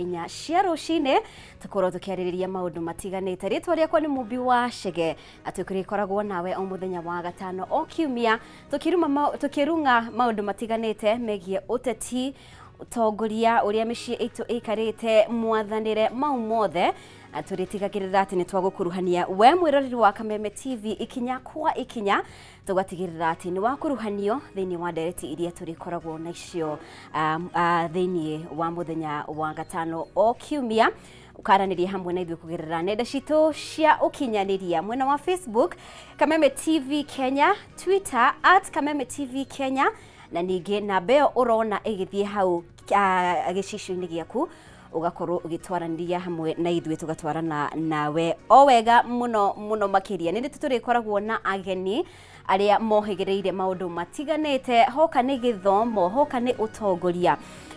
4 cia rũcinĩ tũkorwo tũkĩarĩrĩria maũndũ matiganĩte. Rĩtwa rĩakwa nĩ Mũmbi wa Chege na tũkĩrĩkoragwo nawe o mũthenya wa gatano o kiumia tũkĩrung'a maũndũ matiganĩte megiĩ ũteti, ũtongoria, ũrĩa mĩciĩ itũ ĩikarĩte, mwathanĩre, mau mothe tũrĩtigagĩrĩra atĩ nĩ twagũkuruhania we mwĩroreri wa Kameme TV ikinya kwa ikinya, tũgatigĩrĩra atĩ nĩ wakuruhanio thĩinĩ wa ndereti iria tũrĩkoragwo nacio thĩinĩ wa mũthenya wa gatano o kiumia. Ukaranĩria hamwe na ithuĩ kũgerera nenda citũ cia ũkinyanĩria, mwena wa Facebook Kameme TV Kenya, Twitter at Kameme TV Kenya, na ningĩ namba ĩyo ũrona ĩgĩthiĩ hau gĩcicio-inĩ gĩaku ugakorwo ũgĩtwaranĩria hamwe na ithuĩ tũgatwarana nawe o wega mũno mũno makĩria. Nĩ tũrĩkoragwo na ageni arĩa mohĩgĩrĩire maũndũ matiganĩte, hoka nĩ gĩthomo, hoka nĩ ũtongoria,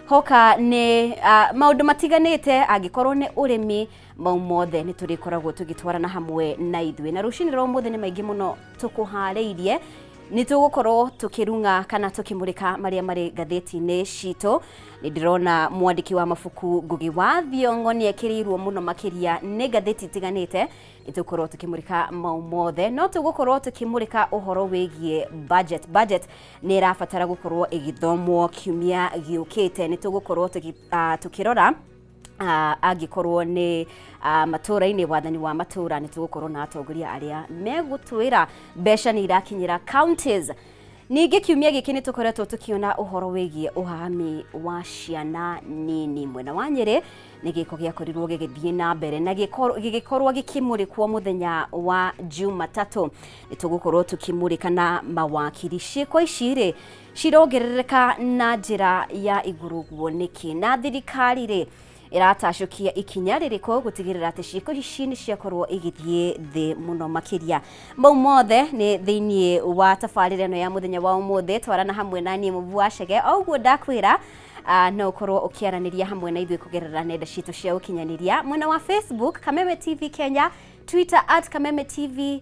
hoka nĩ maũndũ matiganĩte, angĩkorwo nĩ ũrĩmi, mau mothe nĩ tũrĩkoragwo tũgĩtwarana hamwe na ithuĩ. Na rũcinĩ rwa ũmũthĩ nĩ maingĩ mũno tũkũharĩirie. Nĩ tũgũkorwo tũkĩrung'a kana tũkĩmũrĩka marĩa marĩ ngathĩti-inĩ citũ. Nĩ ndĩrona mwandĩki wa mabuku Ngugi wa Thiong'o nĩ ekĩrĩirwo mũno makĩria nĩ ngathĩti itiganĩte. Nĩ tũgũkorwo tũkĩmũrĩka mau mothe, no tũgũkorwo tũkĩmũrĩka ũhoro wĩgiĩ budget. Budget nĩ ĩrabatara gũkorwo ĩgĩthomwo kiumia gĩũkĩte. Nĩ tũgũkorwo tũkĩrora angĩkorwo nĩ matũra-inĩ, wathani wa matũra, nĩ tũgũkorwo na atongoria arĩa megũtwĩra mbeca nĩ irakinyĩra counties. Ningĩ kiumia gĩkĩ nĩ tũkoretwo tũkĩona ũhoro wĩgiĩ ũhahami wa ciana nini mwena wa Nyĩrĩ. Nĩ gĩko gĩakorirwo gĩgĩthiĩ na mbere na gĩgĩkorwo gĩkĩmũrĩkwo mũthenya wa Jumatatũ. Nĩ tũgũkorwo tũkĩmũrĩka na mawakiri. Ciĩko ici rĩ cirongerereka na njĩra ya igũrũ guo nĩkĩ, na thirikari rĩ ĩratacũkia ikinya rĩrĩkũ gũtigĩrĩra atĩ ciĩko ici nĩ ciakorwo igĩthiĩ thĩ mũno makĩria. Mau mothe nĩ thĩinĩ wa tabarĩra ĩno ya mũthenya wa ũmũthĩ. Twarana hamwe na niĩ Mũmbi wa Chege o ũguo ndakwĩra, no ũkorwo ũkĩaranĩria hamwe na ithuĩ kũgerera nenda citũ cia ũkinyanĩria, mwena wa Facebook Kameme TV Kenya, Twitter at Kameme TV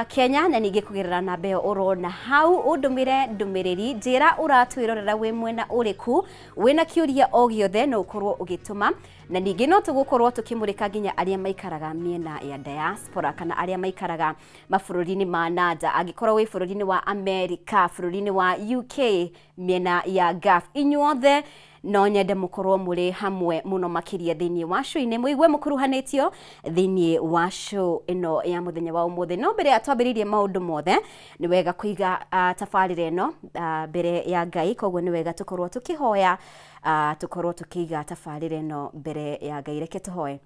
Kenya, na ningĩ kũgerera namba ĩyo ũrona hau ũndũmĩre ndũmĩrĩri, njĩra ũratwĩrorera wĩ mwena ũrĩkũ, wĩna kĩũria o gĩothe no ũkorwo ũgĩtũma. Na ningĩ no tũgũkorwo tũkĩmũrĩka nginya arĩa maikaraga mĩena ya diaspora kana arĩa maikaraga mabũrũri-inĩ ma nanja, angĩkorwo wĩ bũrũri-inĩ wa America, bũrũri-inĩ wa UK, mĩena ya Gulf, inyuothe no nyende mũkorwo mũrĩ hamwe mũno makĩria thĩinĩ wa show-inĩ, mũigue mũkuruhanĩtio thĩinĩ wa show ĩno ya mũthenya wa ũmũthĩ. No mbere ya twambĩrĩirie maũndũ mothe, nĩ wega kũiga tabarĩra ĩno mbere ya Ngai, koguo nĩ wega tũkorwo tũkĩhoya, tũkorwo tũkĩiga tabarĩra ĩno mbere ya Ngai. Reke tũhoe.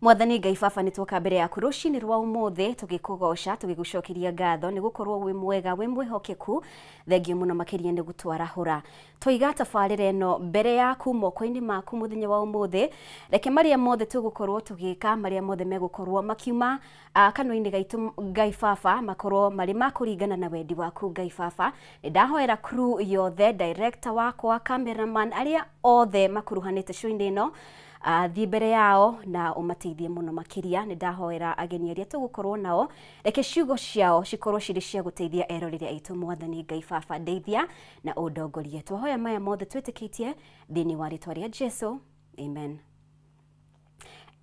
Mwathani Ngai Baba, nĩ twoka mbere yaku rũcinĩ rwa ũmũthĩ tũgĩkũgoca, tũgĩgũcokeria ngatho nĩ gũkorwo wĩ mwega, wĩ mwĩhokeku. Thengiũ mũno makĩria nĩ gũtwarahũra. Twaiga tabarĩra ĩno mbere yaku moko-inĩ maku mũthenya wa ũmũthĩ. Reke marĩa mothe tũgũkorwo tũgĩka, marĩa mothe megũkorwo makiuma kanua-inĩ gaitũ Ngai Baba, makorwo marĩ ma kũringana na wendi waku Ngai Baba. Nĩ ndahoera crew yothe, director wakwa, cameraman, arĩa othe makuruhanĩte show-inĩ ĩno, thiĩ mbere yao na ũmateithie mũno makĩria. Nĩ ndahoera ageni arĩa tũgũkorwo nao, reke ciugo ciao cikorwo cirĩ cia gũteithia eroreri aitũ. Mwathani Ngai Baba, ndeithia na ũndongorie. Twahoya maya mothe twĩtĩkĩtie thĩinĩ wa rĩtwa rĩa Jesu, amen.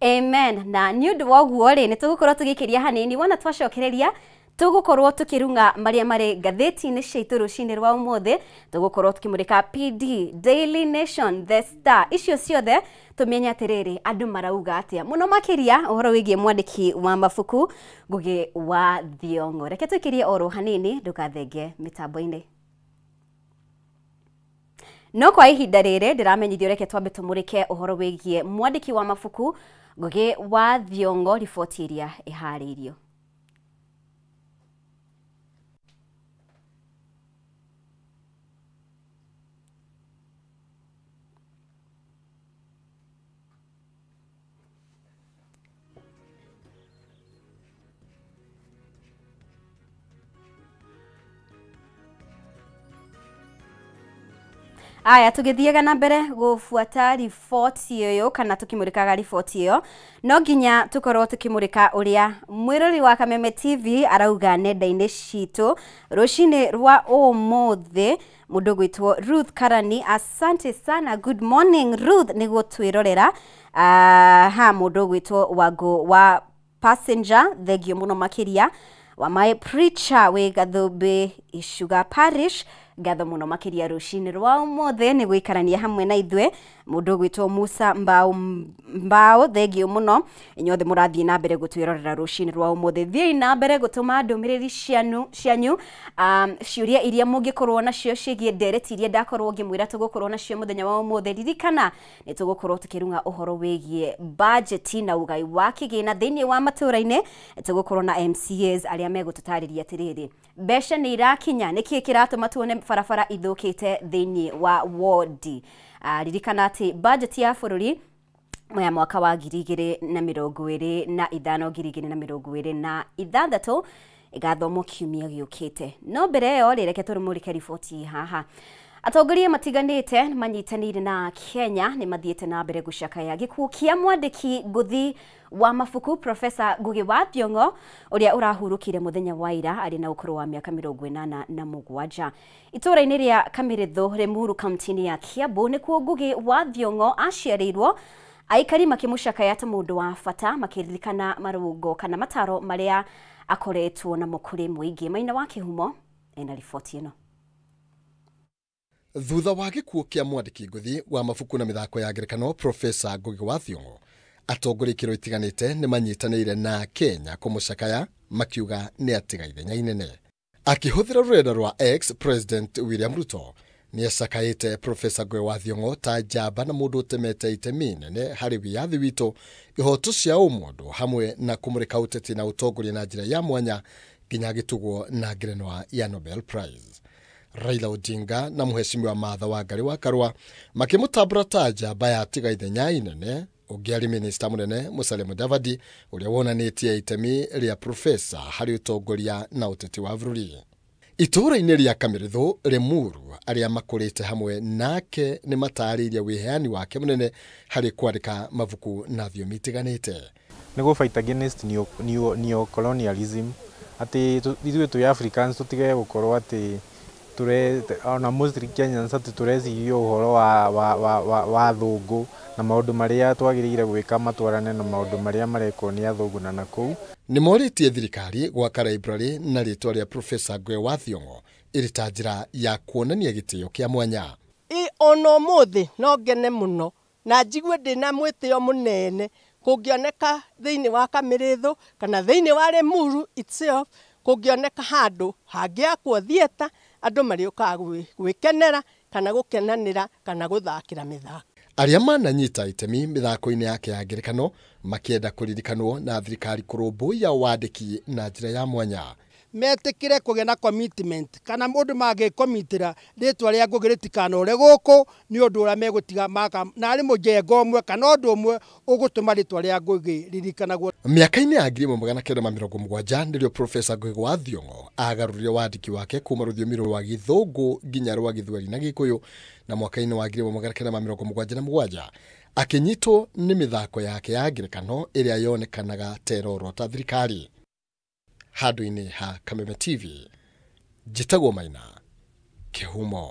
Amen. Na nĩ ũndũ wa ũguo rĩ, nĩ tũgũkorwo tũgĩkĩria hanini. Wona twacokereria tũgũkorwo tũkĩrung'a marĩa marĩ ngathĩti-inĩ ciitũ rũcinĩ rwa ũmũthĩ. Tũgũkorwo tũkĩmũrĩka PD, Daily Nation, The Star, icio ciothe tũmenye atĩrĩrĩ andũ marauga atĩa mũno makĩria ũhoro wĩgiĩ mwandĩki wa mabuku Ngugi wa Thiong'o. Reke tũikĩrie oro hanini, ndũgathenge mĩtambo-inĩ. No kwa ihinda rĩrĩ ndĩramenyithio, reke twambe tũmũrĩke ũhoro wĩgiĩ mwandĩki wa mabuku Ngugi wa Thiong'o, riboti ĩrĩa ĩharĩirio. Aya, tũgĩthiaga na mbere gũbuata riboti ĩyo kana tũkĩmũrĩkaga riboti ĩyo, no nginya tũkorwo tũkĩmũrĩka ũrĩa mwĩrori wa Kameme TV arauga nenda-inĩ citũ rũcinĩ rwa ũmũthĩ. Mũndũ gwĩtwo Ruth Karani, asante sana, good morning Ruth, nĩguo twĩrorera. Ha mũndũ gwĩtwo Wango wa Passenger, thengio mũno makĩria. Wa my preacher wĩ Gathũmbĩ Icuga Parish, ngatho mũno makĩria rũcinĩ rwa ũmũthĩ nĩ gũikarania hamwe na ithuĩ. Mũndũ ũgwĩtwo Musa Mbao Mbao, thengio mũno inyuothe mũrathiĩ na mbere gũtwĩrorera rũcinĩ rwa ũmũthĩ. Thiĩi na mbere gũtũma ndũmĩrĩri cianyu, ciũria iria mũngĩkorwo nacio ciĩgiĩ ndereti iria ndakorwo ngĩmwĩra tũgũkorwo nacio mũthenya wa ũmũthĩ. Ririkana nĩ tũgũkorwo tũkĩrung'a ũhoro wĩgiĩ bajeti na ũgai wa kĩgĩna thĩinĩ wa matũũra-inĩ. Tũgũkorwo na MCAs arĩa megũtũtarĩria atĩrĩrĩ, mbeca nĩ irakinya, nĩkĩĩ kĩratũma tuone barabara ithũkĩte thĩinĩ wa wodi. Ririkana atĩ bajeti ya bũrũri ya mwaka wa 2025 2026 ĩgathomwo kiumia gĩũkĩte. No mbere ĩyo rĩ, reke tũrũmũrĩke riboti haha. Atongoria matiganĩte manyitanĩire na Kenya nĩ mathiĩte na mbere gũcakaya gĩkuũ kĩa mwandĩki ngũthi wa mabuku Profesa Ngugi wa Thiong'o ũrĩa ũrahurũkire mũthenya wa ira arĩ na ũkũrũ wa mĩaka 87. Itũũra-inĩ rĩa Kamĩrĩthũ Limuru kaunti-inĩ ya Kiambu nĩkuo Ngugi wa Thiong'o aciarĩirwo. Aikari makĩmũcakaya ta mũndũ wa bata, makĩririkana marũngo kana mataro marĩa akoretwo namo kũrĩ mũingĩ. Maina wa Kĩhumo ena riboti ĩno. Thutha wa gĩkuũ kĩa mwandĩki ngũthi wa mabuku na mĩthako ya ngerekano Profesa Ngugi wa Thiong'o, atongoria ikĩro itiganĩte nĩ manyitanĩire na Kenya kũmũcakaya makiuga nĩ atiga ithenya inene. Akĩhũthĩra rũrenda rwa X, President William Ruto nĩ acakaĩte Profesa Ngugi wa Thiong'o ta njamba na mũndũ ũtemete itemi inene harĩ wĩyathi witũ, ihoto cia ũmũndũ hamwe na kũmũrĩka ũteti na ũtongoria na njĩra ya mwanya nginya agĩtugwo na ngerenwa ya Nobel Prize. Raila Odinga na mũhecimiwa Martha Wangari wa Karua makĩmũtambũra ta njamba ya tiga ithenya inene. Ũngĩ arĩ minista mũnene Musalia Mudavadi ũrĩa wonanĩtie itemi rĩa profesa harĩ ũtongoria na ũteti wa bũrũri. Itũũra-inĩ rĩa Kamĩrĩthũ Limuru, arĩa makũrĩte hamwe nake nĩ matarĩirie wĩheani wake mũnene harĩ kwandĩka mabuku na thiomi itiganĩte. Nĩ gũ fight against neo-colonialism, atĩ ithuĩ twĩ Africans tũtige gũkorwo atĩ ona mostly Kenyans atĩ tũreciria ũhoro wa athũngũ na maũndũ marĩa twagĩrĩire gwĩka matwarane na maũndũ marĩa marekwo nĩ athũngũ na nakũu. Nĩ morĩtie thirikari gwaka library na rĩtwa rĩa Profesa Ngugi wa Thiong'o ĩrĩ ta njĩra ya kuonania gĩtĩo kĩa mwanya. Ona ũmũthĩ no ngene mũno na njigue ndĩna mwĩtĩo mũnene kũngĩoneka thĩinĩ wa Kamĩrĩthũ kana thĩinĩ wa Limuru itself, kũngĩoneka handũ hangĩakwo theatre andũ marĩũkaga gwĩkenera kana gũkenanĩra kana gũthakĩra mĩthako. Arĩa mananyita itemi mĩthako-inĩ yake ya ngerekano makĩenda kũririkanwo na thirikari kũrũmbũiya wandĩki na njĩra ya mwanya. Metĩkĩre kũgĩa na commitment kana mũndũ mangĩkomitĩra rĩtwa rĩa Ngugi rĩtikanore gũkũ nĩ ũndũ ũrĩa megũtiga maka na arĩ mũjengo ũmwe kana ũndũ ũmwe ũgũtũma rĩtwa rĩa Ngugi ririkanagwo. Mĩaka-inĩ ya 1970 nĩrĩo Profesa Ngugi wa Thiong'o agarũrire wandĩki wake kuma rũthiomi rwa Gĩthũngũ nginya rwa Gĩthweri na Gĩkũyũ, na mwaka-inĩ wa 1977 akĩnyitwo nĩ mĩthako yake ya ngerekano ĩrĩa yonekanaga ta ĩrorota thirikari. Handũ-inĩ ha Kameme TV, njĩtagwo Maina Kĩhumo.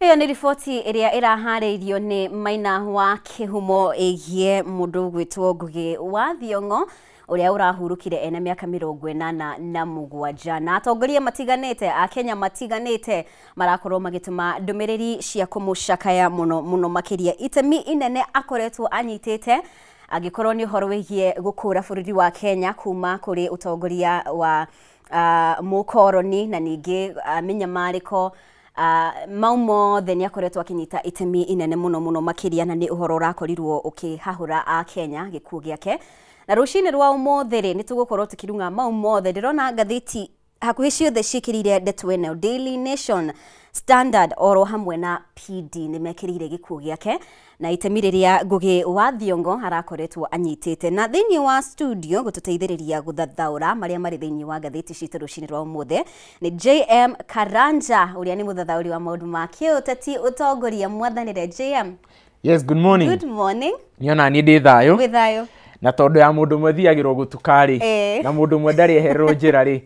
Ĩyo nĩ riboti ĩrĩa ĩraharĩirio nĩ Maina wa Kĩhumo ĩgiĩ mũndũ ũgwĩtwo Ngugi wa Thiong'o ũrĩa ũrahurũkire ena mĩaka 87, na atongoria matiganĩte a Kenya matiganĩte marakorwo magĩtũma ndũmĩrĩri cia kũmũcakaya mũno mũno makĩria. Itemi inene akoretwo anyitĩte angĩkorwo nĩ ũhoro wĩgiĩ gũkũra bũrũri wa Kenya kuma kũrĩ ũtongoria wa mũkoroni na ningĩ mĩnyamarĩko mau mothe nĩ akoretwo akĩnyita itemi inene mũno mũno makĩria, na nĩ ũhoro ũrakorirwo ũkĩhahũra a Kenya gĩkuũ gĩake. Na rũcinĩ rwa ũmũthĩ rĩ, nĩ tũgũkorwo tũkĩrung'a mau mothe. Ndĩrona ngathĩti hakuhĩ ciothe ciĩkĩrĩire ndeto ĩno. Daily Nation, Standard oro hamwe na PD nĩ mekĩrĩire gĩkuũ gĩake na itemi rĩrĩa Ngugi wa Thiong'o arakoretwo anyitĩte. Na thĩinĩ wa studio gũtũteithĩrĩria gũthathaũra marĩa marĩ thĩinĩ wa ngathĩti citũ rũcinĩ rwa ũmũthĩ nĩ JM Karanja, ũrĩa nĩ mũthathaũri wa maũndũ ma kĩũteti, ũtongoria mwathanĩre. JM. Yes, good morning. Good morning. Niona niĩ ndĩ thayũ. Wĩ thayũ. Na tondũ ya mũndũ ũmwe thiagĩrwo gũtuka rĩ, na mũndũ ũmwe ndarĩ ehererwo njĩra rĩ,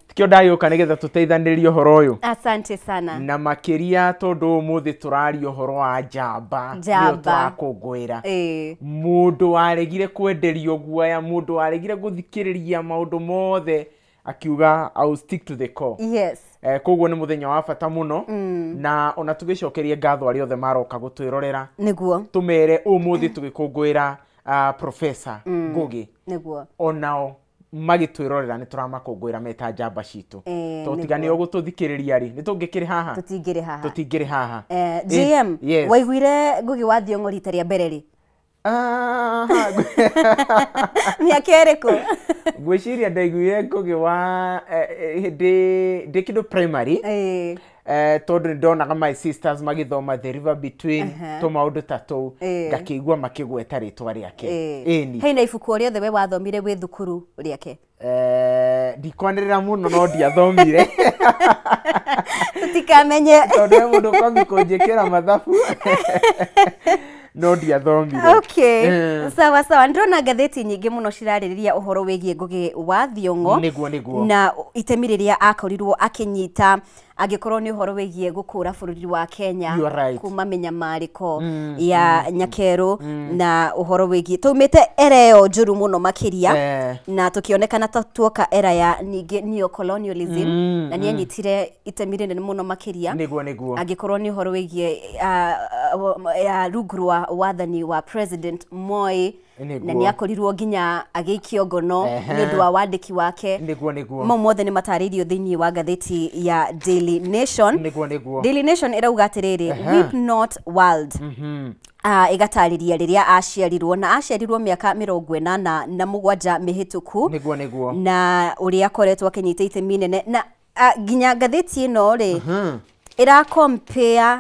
tikĩo ndagĩũka nĩgetha tũteithanĩrie ũhoro ũyũ. Asante sana. Na makĩria tondũ ũmũthĩ tũraria ũhoro wa njamba, nĩyo Njamba. tũrakũngũĩra. Mũndũ waregire kwenderio guoya, mũndũ waregire gũthikĩrĩria maũndũ mothe, akiuga I will stick to the core. Koguo nĩ mũthenya wa bata mũno, na ona tũgĩcokerie ngatho arĩa othe maroka gũtwĩrorera, tũmere ũmũthĩ tũgĩkũngũĩra Professor Ngugi, onao magĩtwĩrorera nĩ tũramakũngũĩra meta njamba citũ. Tondũ tiga nĩo gũtũthikĩrĩria rĩ, nĩ tũngĩkĩrĩ haha? Tũtingĩrĩ haha. Tũtingĩrĩ haha. JM, yes. Waiguire Ngugi wa Thiong'o rita rĩa mbere rĩ? Mĩaka ĩrĩkũ? Ngwĩciria ndaiguire Ngugi wa hĩndĩ ndĩ kĩndũ primary, tondũ nĩ ndonaga my sisters magĩthoma The River Between, tũmaũndũ ta tũu, ngakĩigua makĩgweta rĩtwa rĩake. Ĩni. Hena ibuku o rĩothe we wathomire wĩ thukuru rĩake? Ndikwanĩrĩra mũno, no ndiathomire. Tũtikamenye. Tondũ he mũndũ kwambi kũnjĩkĩra mathabu, no ndiathomire. Okay. Sawa sawa, ndĩrona ngathĩti nyingĩ mũno cirarĩrĩria ũhoro wĩgiĩ Ngugi wa Thiong'o Nĩguo, nĩguo. na itemi rĩrĩa akorirwo akĩnyita angĩkorwo nĩ ũhoro wĩgiĩ gũkũra bũrũri wa Kenya You are right. kuma mĩnyamarĩko ya nyakerũ, na ũhoro wĩgiĩ tũumĩte era ĩyo njũru mũno makĩria, na tũkĩonekana ta tuoka era ya ningĩ neocolonialism, na nĩ anyitire itemi rĩnene mũno makĩria Nĩguo, nĩguo. angĩkorwo nĩ ũhoro wĩgiĩ rungu rwa wathani wa President Moi, na nĩ akorirwo nginya agĩikio ngono nĩ ũndũ wa wandĩki wake. Nĩguo, nĩguo. Mau mothe nĩ matarĩirio thĩinĩ wa ngathĩti ya Daily Nation. Nĩguo, nĩguo. Daily Nation ĩrauga atĩrĩrĩ, "Weep not, world." Ĩgatarĩria rĩrĩa aciarirwo, na aciarirwo mĩaka 87 mĩhĩtũku, Nĩguo, nĩguo. na ũrĩa akoretwo akĩnyita itemi nene, na nginya ngathĩti ĩno rĩ ĩrakompea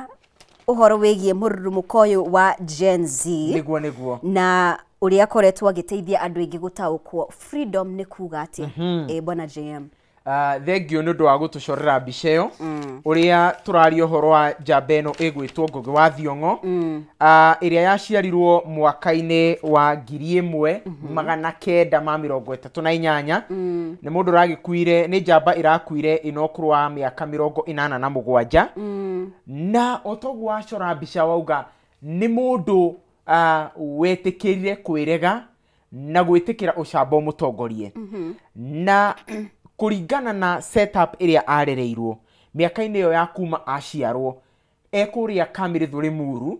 ũhoro wĩgiĩ mũrurumũko ũyũ wa Gen Z Nĩguo, nĩguo. na ũrĩa akoretwo agĩteithia andũ aingĩ gũtaũkwo freedom nĩ kuga atĩa. Bwana JM. Thengio nĩ ũndũ wa gũtũcorera mbica ĩyo, ũrĩa tũraria ũhoro wa njamba ĩno ĩgwĩtwo Ngugi wa Thiong'o, ĩrĩa yaciarirwo mwaka-inĩ wa 1938. Nĩ mũndũ ũragĩkuire, nĩ njamba ĩrakuire ĩna ũkũrũ wa mĩaka 87. Na o toguo wacora mbica wauga nĩ mũndũ wetĩkĩrire kwĩrega na gwĩtĩkĩra ũcamba ũmũtongorie, na kũringana na setup ĩrĩa arereirwo mĩaka-inĩ ĩyo ya kuma aciarwo ekũrĩa Kamĩrĩthũ Rĩmuru,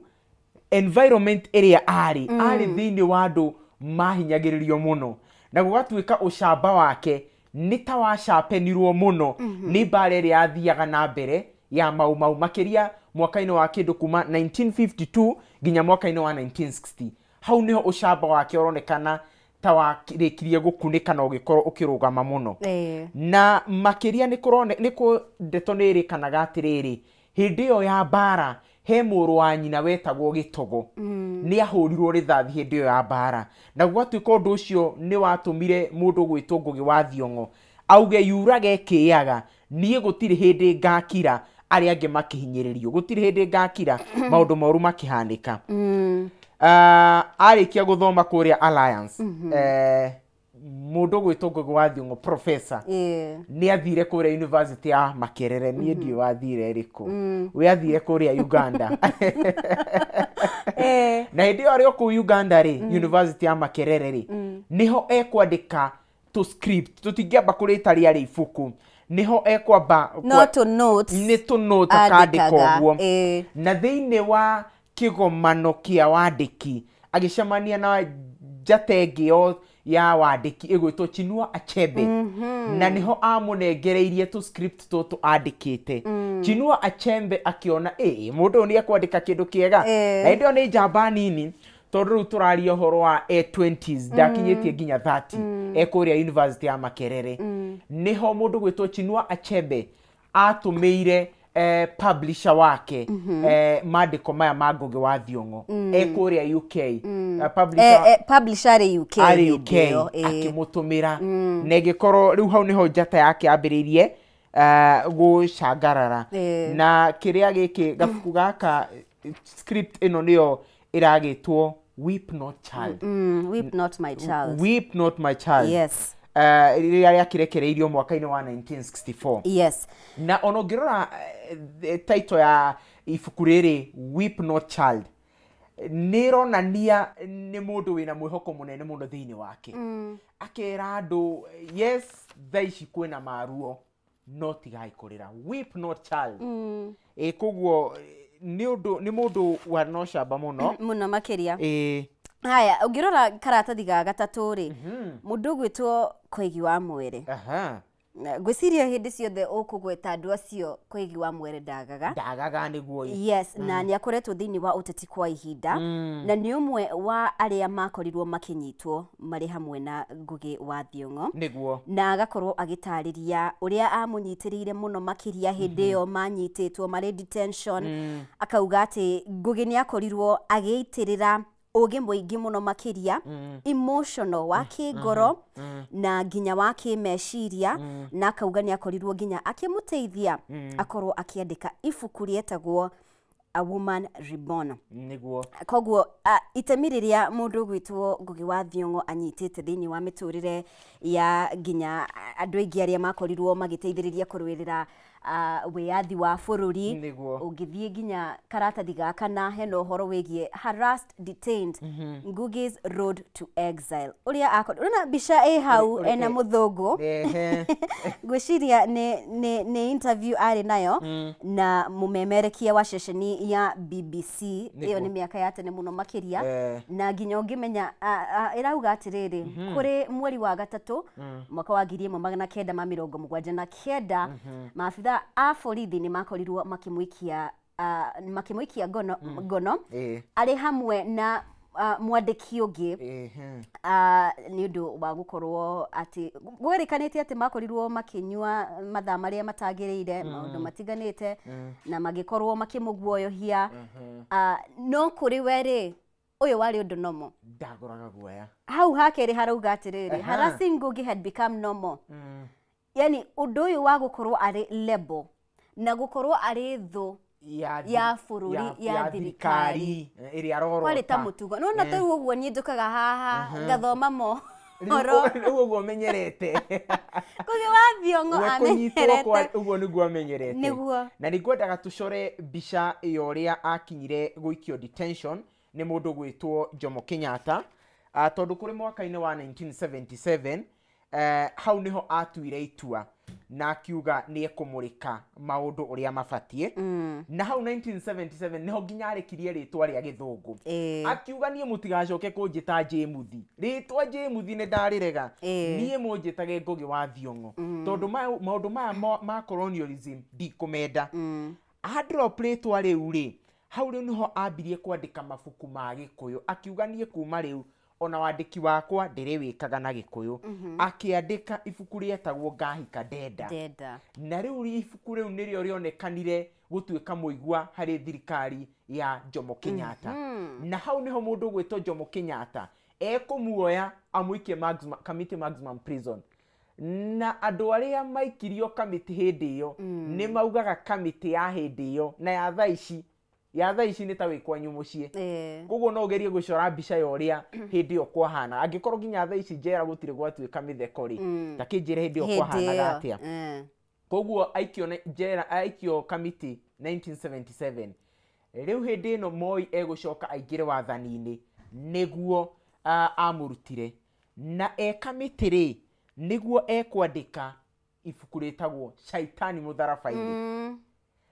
environment ĩrĩa arĩ thĩinĩ wa andũ mahinyagĩrĩrio mũno, na gũgatuĩka ũcamba wake nĩ ta wacapenirwo mũno nĩ mbara ĩrĩa yathiaga na mbere ya Mau Mau, makĩria mwaka-inĩ wa kĩndũ kuma 1952 nginya mwaka-inĩ wa 1960. Hau nĩho ũcamba wake ũronekana ta warĩkirie gũkunĩka na ũgĩkorwo ũkĩrũgama mũno. Na makĩria nĩ kũrone nĩ kũ ndeto nĩ ĩrĩkanaga atĩrĩrĩ, hĩndĩ ĩyo ya mbara he mũrũ wa nyina wetagwo Gĩtogo nĩ ahũrirwo rithathi hĩndĩ ĩyo ya mbara, na gũgatuĩka ũndũ ũcio nĩ watũmire mũndũ gwĩtwo Ngugi wa Thiong'o auge yurage kĩaga, niĩ gũtirĩ hĩndĩ ngakira arĩa angĩ makĩhinyĩrĩrio, gũtirĩ hĩndĩ ngakira maũndũ moru makĩhanĩka. Arĩkia gũthoma kũrĩa Alliance, mũndũ gwĩtwo Ngugi wa Thiong'o professor nĩ athire kũrĩa university ya Makerere. Niĩ ndiũ wathire ĩrĩkũ, we athire kũrĩa Uganda. Na hĩndĩ ĩyo arĩ o kũu Uganda rĩ, university ya Makerere rĩ, nĩho ekwandĩka tũ script, tũtingĩamba kũrĩta rĩarĩ ibuku, nĩho ekwamba No tũ notes. Nĩ tũ note akandĩka andĩkaga, ũguo. Na thĩinĩ wa kĩgomano kĩa wandĩki agĩcemania na njata ĩngĩ ya wandĩki ĩgwĩtwo Chinua Achebe, na nĩho amũnengereirie tũ script tũtũ andĩkĩte. Chinua Achebe akĩona ĩ mũndũ ũyũ nĩ ekwandĩka kĩndũ kĩega, na hĩndĩ ĩyo nĩ njamba nini. Tondũ rĩu tũraria ũhoro wa A20s, ndakinyĩtie nginya 30, ekũrĩa University ya Makerere. Nĩho mũndũ gwĩtwo Chinua Achebe atũmĩire publisher wake mandĩko maya ma Ngugi wa Thiong'o ekũrĩa UK. Publisher Publisher arĩ UK arĩ hĩndĩ UK ĩyo, ĩĩ. Akĩmũtũmĩra na ĩgĩkorwo rĩu hau nĩho njata yake yambĩrĩirie gũcangarara. Na kĩrĩa gĩkĩ gabuku gaka, script ĩno nĩyo ĩragĩtwo Weep Not Child. Weep Not My Child. Weep Not My Child. Rĩrĩa rĩakĩrekereirio mwaka-inĩ wa 1964. Na ona ũngĩrora title ya ibuku rĩrĩ, Weep Not Child, nĩ ĩronania nĩ mũndũ wĩna mwĩhoko mũnene mũno thĩinĩ wake. Akera andũ, yes, thaa ici kwĩna maruo, no tigai kũrĩra, weep not child. Ĩ koguo nĩ ũndũ nĩ mũndũ warĩ na ũcamba mũno. Mũno makĩria. Ĩ. Haya, ũngĩrora karatathi ga gatatũ rĩ, mũndũ ũgwĩtwo Koigi wa Mwere. Ngwĩciria hĩndĩ ciothe ũkũgweta andũ acio, Koigi wa Mwere ndagaga. Ndagaga, nĩguo ĩ. Yes, na nĩ akoretwo thĩinĩ wa ũteti kwa ihinda, na nĩ ũmwe wa arĩa makorirwo makĩnyitwo marĩ hamwe na Ngugi wa Thiong'o. Na agakorwo agĩtarĩria ũrĩa amũnyitĩrĩire mũno makĩria hĩndĩ ĩyo manyitĩtwo marĩ detention. Akauga atĩ Ngugi nĩ akorirwo agĩitĩrĩra ũgĩ mũingĩ mũno makĩria, emotional, wa kĩngoro na nginya wa kĩmeciria, na akauga nĩ akorirwo nginya akĩmũteithia akorwo akĩandĩka ibuku rĩetagwo A Woman Reborn. Koguo itemi rĩrĩa mũndũ ũgwĩtwo Ngugi wa Thiong'o anyitĩte thĩinĩ wa mĩtũrĩre ya nginya andũ aingĩ arĩa makorirwo magĩteithĩrĩria kũrũĩrĩra wĩyathi wa bũrũri. Ũngĩthiĩ nginya karatathi ga kana, hena ũhoro wĩgiĩ "Harassed, Detained, Ngugi's Road to Exile", ũrĩa ũrona mbica ĩ hau ena mũthũngũ. Ngwĩciria nĩ interview arĩ nayo na mũmemerekia wa ceceni ya BBC ĩyo. Nĩ mĩaka ya tene mũno makĩria. Na nginya ũngĩmenya ĩrauga atĩrĩrĩ, kũrĩ mweri wa gatatũ mwaka wa 1979, maabitha a borithi nĩ makorirwo makĩmũikia ngono arĩ hamwe na mwandĩki ũngĩ, nĩ ũndũ wa gũkorwo atĩ gwĩrĩkanĩte atĩ makorirwo makĩnyua mathaa marĩa matagĩrĩire, maũndũ matiganĩte, na magĩkorwo makĩmũguoyohia. No kũrĩ we rĩ, ũyũ warĩ ũndũ normal. Ndagũraga guoya. Hau hakerĩ harauga atĩrĩrĩ, "Harassing Ngugi had become normal." Yani ũndũ ũyũ wa gũkorwo arĩ label na gũkorwo arĩ thũ ya bũrũri, ya thirikari ĩrĩa arorota, kwarĩ ta mũtugo. Nona ta rĩu ũguo niĩ njũkaga haha ngathoma mohoro. Rĩu ũguo menyerete. Ngugi wa Thiong'o We kũnyitwo kwa amenyerete. Ũguo nĩguo amenyerete. Na nĩ ngwendaga tũcore mbica ĩyo ũrĩa akinyire gũikio detention nĩ mũndũ gwĩtwo Jomo Kenyatta. Tondũ kũrĩ mwaka-inĩ wa 1977, hau nĩho atuire itua na akiuga nĩ ekũmũrĩka maũndũ ũrĩa mabatiĩ. Na hau 1977 nĩho nginya arekirie rĩtwa rĩa gĩthũngũ. Akiuga, "Niĩ mũtigacoke kũnjĩta Jamuthi, rĩtwa Jamuthi nĩ ndarĩrega. Niĩ mũnjĩtage Ngugi wa Thiong'o, tondũ maũndũ maya ma colonialism ndikũmenda." Adrop rĩtwa rĩu rĩ, hau rĩu nĩho ambirie kwandĩka mabuku ma gĩkũyũ. Akiuga, "Niĩ kuma rĩu ona wandĩki wakwa ndĩrĩwĩkaga na gĩkũyũ." Akĩandĩka ibuku rĩetagwo Ngahika Ndenda. Ndenda. Na rĩu ibuku rĩu nĩrĩo rĩonekanire gũtuĩka mũigua harĩ thirikari ya Jomo Kenyatta. Na hau nĩho mũndũ ũgwĩtwo Jomo Kenyatta ekũmuoya amũikie Kamiti Maximum Prison. Na andũ arĩa maikirio Kamiti hĩndĩ ĩyo nĩ maugaga Kamiti ya hĩndĩ ĩyo na ya thaa ici, ya thaa ici nĩ ta wĩ kwanyu mũciĩ. Koguo no ũgerie gũcora mbica ya ũrĩa hĩndĩ ĩyo kwahana. Angĩkorwo nginya thaa ici njera gũtirĩ gwatuĩka mĩtheko rĩ, ta kĩnjĩre hĩndĩ ĩyo Hĩndĩ kwahanaga ĩyo. atĩa. Koguo aikio njera, aikio Kamiti 1977. Rĩu hĩndĩ ĩno Moi egũcoka aingĩre wathani-inĩ, nĩguo amũrutire. Na e Kamiti rĩ, nĩguo ekwandĩka ibuku rĩtagwo Shaitani Mũtharaba-inĩ,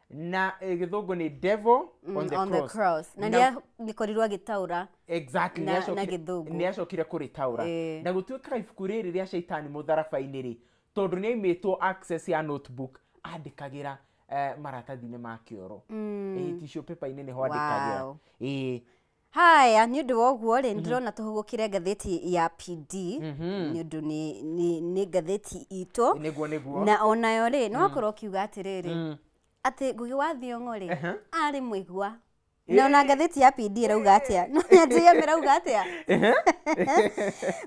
na gĩthũngũ nĩ Devil on the On the Cross. Cross. Na nĩ agĩkorirwo agĩtaũra na gĩthũngũ. Nĩ acokire kũrĩtaũra. Na gũtuĩkaga ibuku rĩrĩ rĩa Shaitani Mũtharaba-inĩ rĩ, tondũ nĩ aimĩtwo access ya notebook, andĩkagĩra maratathi-inĩ ma kĩoro. Tissue paper-inĩ nĩho andĩkagĩra. Haya, nĩ ũndũ wa ũguo rĩ, ndĩrona tũhũgũkĩre ngathĩti ya PD, nĩ ũndũ nĩ ngathĩti itũ. Nĩguo, nĩguo. Na onayo rĩ, nĩ wakorwo ũkiuga atĩrĩrĩ, atĩ Ngugi wa Thiong'o rĩ, arĩ mũigua. Na ona ngathĩti ya PD ĩrauga atĩa? No JM ĩrauga atĩa?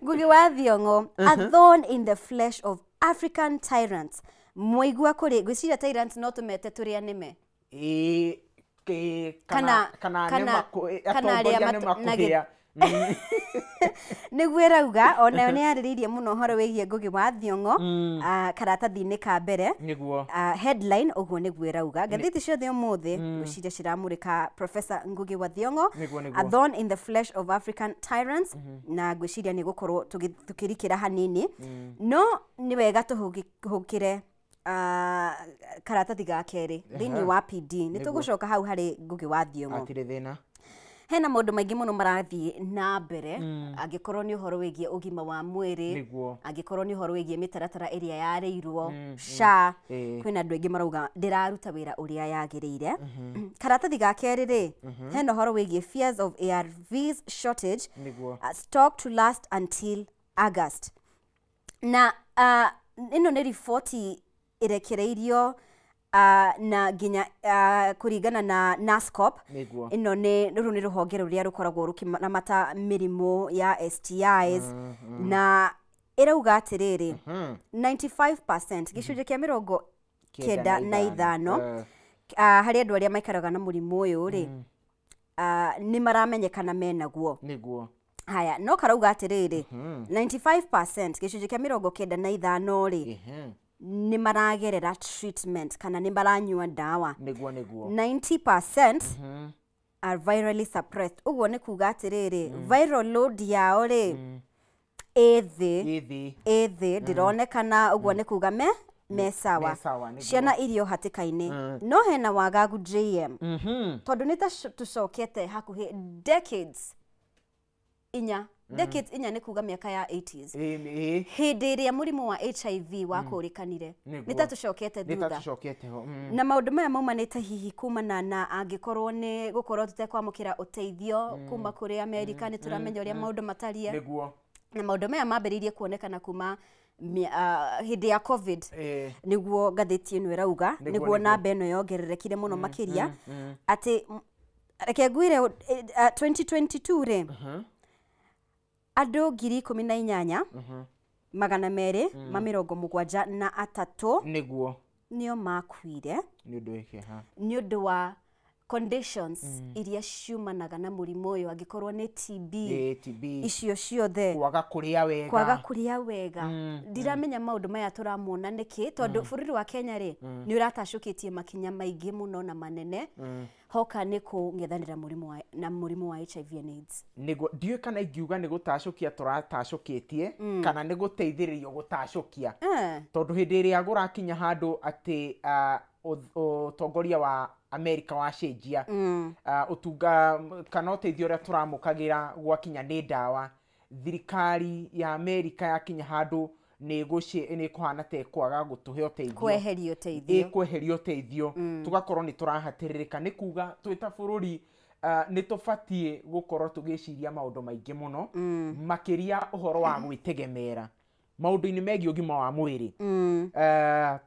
Ngugi wa Thiong'o, a thorn in the flesh of African tyrants. Mũigua kũrĩ, ngwĩciria tyrants no tũmete tũrĩa nĩme. Ĩĩ, Kana- kana kana arĩa atongoria nĩ makũhĩa. Nĩguo ĩrauga, onayo nĩ yarĩrĩirie mũno ũhoro wĩgiĩ Ngugi wa Thiong'o, karatathi-inĩ ka mbere. Nĩguo. Headline ũguo nĩguo ĩrauga. Ngathĩti ciothe ũmũthĩ ngwĩciria ciramũrĩka Professor Ngugi wa Thiong'o, Nĩguo, nĩguo. a thorn in the flesh of African tyrants, na ngwĩciria nĩ gũkorwo tũkĩrikĩra hanini, no nĩ wega tũhũkĩre karatathi ga kerĩ thĩinĩ wa PD. Nĩ tũgũcoka hau harĩ Ngugi wa Thiong'o. Hatirĩ thĩna. Hena maũndũ maingĩ mũno marathiĩ na mbere, angĩkorwo nĩ ũhoro wĩgiĩ ũgima wa mwĩrĩ, angĩkorwo nĩ ũhoro wĩgiĩ mĩtaratara ĩrĩa yarĩirwo SHA, kwĩna andũ aingĩ marauga ndĩraruta wĩra ũrĩa yagĩrĩire. Karatathi ga kerĩ rĩ, hena ũhoro wĩgiĩ fears of ARVs shortage, stock to last until August. Na ĩno nĩ riboti ĩrekereirio, na nginya kũringana na NASCOP. Ĩno nĩ rũrũ nĩ rũhonge rũrĩa rũkoragwo rũkĩramata mĩrimũ ya STIs, na ĩrauga atĩrĩrĩ, 95%, gĩcunjĩ kĩa 95, harĩ andũ arĩa maikaraga na mũrimũ ũyũ rĩ, nĩ maramenyekana menaguo. Haya, no karauga atĩrĩrĩ, 95%, gĩcunjĩ kĩa 95 rĩ, nĩ maragerera treatment kana nĩ maranyua ndawa. Nĩguo, nĩguo. 90% are virally suppressed. Ũguo nĩ kuga atĩrĩrĩ, viral load yao rĩ, ĩ thĩ. Ĩ thĩ. Ĩ thĩ, ndĩronekana. Ũguo nĩ kuga me sawa. Me sawa, nĩguo. Ciana irio hatĩka-inĩ, no hena wagagu JM, tondũ nĩ ta tũcokete hakuhĩ decades 4, decades 4 nĩ kuga mĩaka ya 80s, Ĩ, ĩ. hĩndĩ ĩrĩa mũrimũ wa HIV wakũrĩkanire. Nĩ ta tũcokete Nĩ ta thutha. tũcokete ho. Na maũndũ maya maumanĩte hihi kumana na angĩkorwo nĩ gũkorwo tũtekwamũkĩra ũteithio kuma kũrĩ Amerika. Nĩ tũramenya ũrĩa maũndũ matariĩ. Na maũndũ maya mambĩrĩirie kuonekana kuma hĩndĩ ya COVID, nĩguo ngathĩti ĩno ĩrauga. Nĩguo, nĩguo nĩguo. Namba ĩno yongererekire mũno makĩria, atĩ reke ngwĩre, 2022 rĩ, andũ 18,273 nĩo makuire Nĩ ũndũ wĩ kĩeha. Nĩ ũndũ wa conditions iria ciumanaga na mũrimũ ũyũ, angĩkorwo nĩ TB, TB, icio ciothe, kwaga kũrĩa wega. Kwaga kũrĩa wega. Ndiramenya maũndũ maya tũramona nĩkĩ, tondũ bũrũri wa Kenya rĩ, nĩ ũratacũkĩtie makinya maingĩ mũno na manene hoka nĩ kũng'ethanĩra mũrimũ wa, na mũrimũ wa HIV and AIDS. Nĩguo, ndiũĩ kana ingiuga nĩ gũtacũkia tũratacũkĩtie kana nĩ gũteithĩrĩrio gũtacũkia, tondũ hĩndĩ ĩrĩa gũrakinya handũ atĩ ũtongoria wa Amerika wacenjia, ũtunga kana ũteithio ũrĩa tũramũkagĩra gwakinya nĩ ndawa, thirikari ya Amerika yakinya handũ nĩ ĩkũhana ta ĩkwaga gũtũhe ũteithio, kweheria ũteithio, ĩkweheria ũteithio, tũgakorwo nĩ tũrahatĩrĩrĩka. Nĩ kuga twĩ ta bũrũri, nĩ tũbatiĩ gũkorwo tũgĩciria maũndũ maingĩ mũno makĩria ũhoro wa gwĩtegemera maũndũ-inĩ megiĩ ũgima wa mwĩrĩ.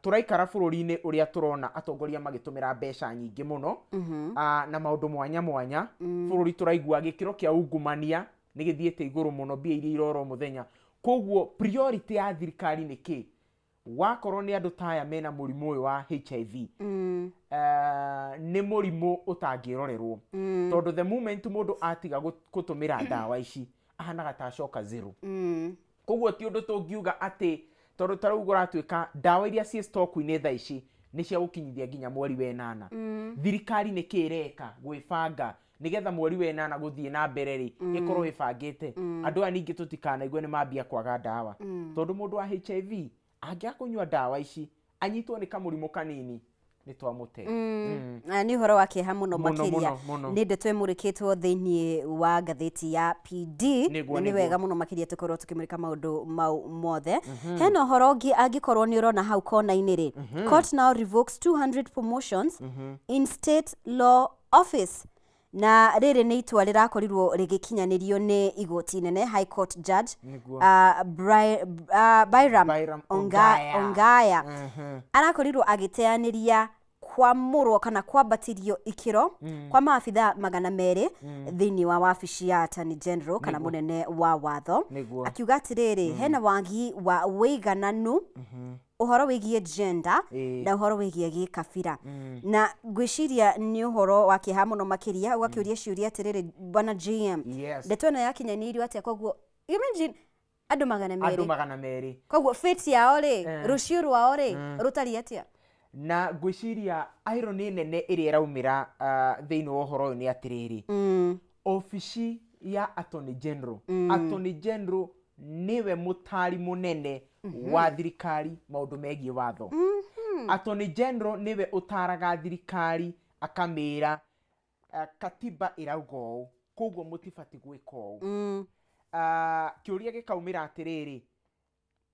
Tũraikara bũrũri-inĩ ũrĩa tũrona atongoria magĩtũmĩra mbeca nyingĩ mũno na maũndũ mwanya mwanya, bũrũri tũraigua gĩkĩro kĩa ungumania nĩ gĩthiĩte igũrũ mũno, mbia iria irorwo mũthenya. Koguo priority ya thirikari nĩ kĩ? Wakorwo nĩ andũ ta aya mena mũrimũ ũyũ wa HIV, nĩ mũrimũ ũtangĩrorerwo, tondũ the moment mũndũ atiga gũtũmĩra ndawa ici, ahanaga ta acoka zero. Koguo ti ũndũ tũngiuga atĩ tondũ ta rĩu kũratuĩka ndawa iria ciĩ stock-inĩ thaa ici nĩ cia gũkinyithia nginya mweri wa ĩnana. Thirikari nĩ kĩ ĩreka gwĩbanga nĩgetha mweri wa ĩnana gũthiĩ na mbere rĩ, ĩkorwo ĩbangĩte andũ aya ningĩ tũtikanaigue nĩ mambia kwaga ndawa, tondũ mũndũ wa HIV angĩaga kũnyua ndawa ici, anyitwo nĩ kamũrimũ kanini, nĩ twamũte. Nĩ ũhoro wa kĩeha mũno Mũno, makĩria. Mũno, mũno. Nĩ ndeto ĩmũrĩkĩtwo thĩinĩ wa ngathĩti ya PD. Na nĩ wega mũno makĩria tũkorwo tũkĩmũrĩka maũndũ mau mothe. Hena ũhoro ũngĩ, angĩkorwo nĩ ũrona hau kona-inĩ rĩ, court now revokes 200 promotions in state law office. Na rĩrĩ nĩ itua rĩrakorirwo rĩgĩkinyanĩrio nĩ igoti nene, High Court Judge Byram Byram Ongaya, Ongaya. Ongaya. Arakorirwo agĩteanĩria kwamũrwo kana kwambatĩrio ikĩro kwa maabitha 200 thĩinĩ wa wabici ya Attorney General kana mũnene wa watho, akiuga atĩrĩrĩ, hena wagi wa wĩigananu ũhoro wĩgiĩ gender na ũhoro wĩgiĩ gĩkabira. Na ngwĩciria nĩ ũhoro wa kĩeha mũno makĩria, ũgakĩũria ciũria atĩrĩrĩ, bwana GM, ndeto ĩno yakinyanĩirio atĩa? Koguo imagine andũ magana andũ merĩ 200. Koguo fate yao rĩ, rũciũ rwao rĩ, rũtariĩ atĩa? Na ngwĩciria irony nene ĩrĩa ĩraumĩra thĩinĩ wa ũhoro ũyũ nĩ atĩrĩrĩ, obici ya Attorney General, Attorney General nĩwe mũtari mũnene wa thirikari maũndũ megiĩ watho. Attorney General nĩwe ũtaraga thirikari akamĩra katiba ĩrauga ũũ, koguo mũtibati gwĩka ũũ. Kĩũria gĩkaumĩra atĩrĩrĩ,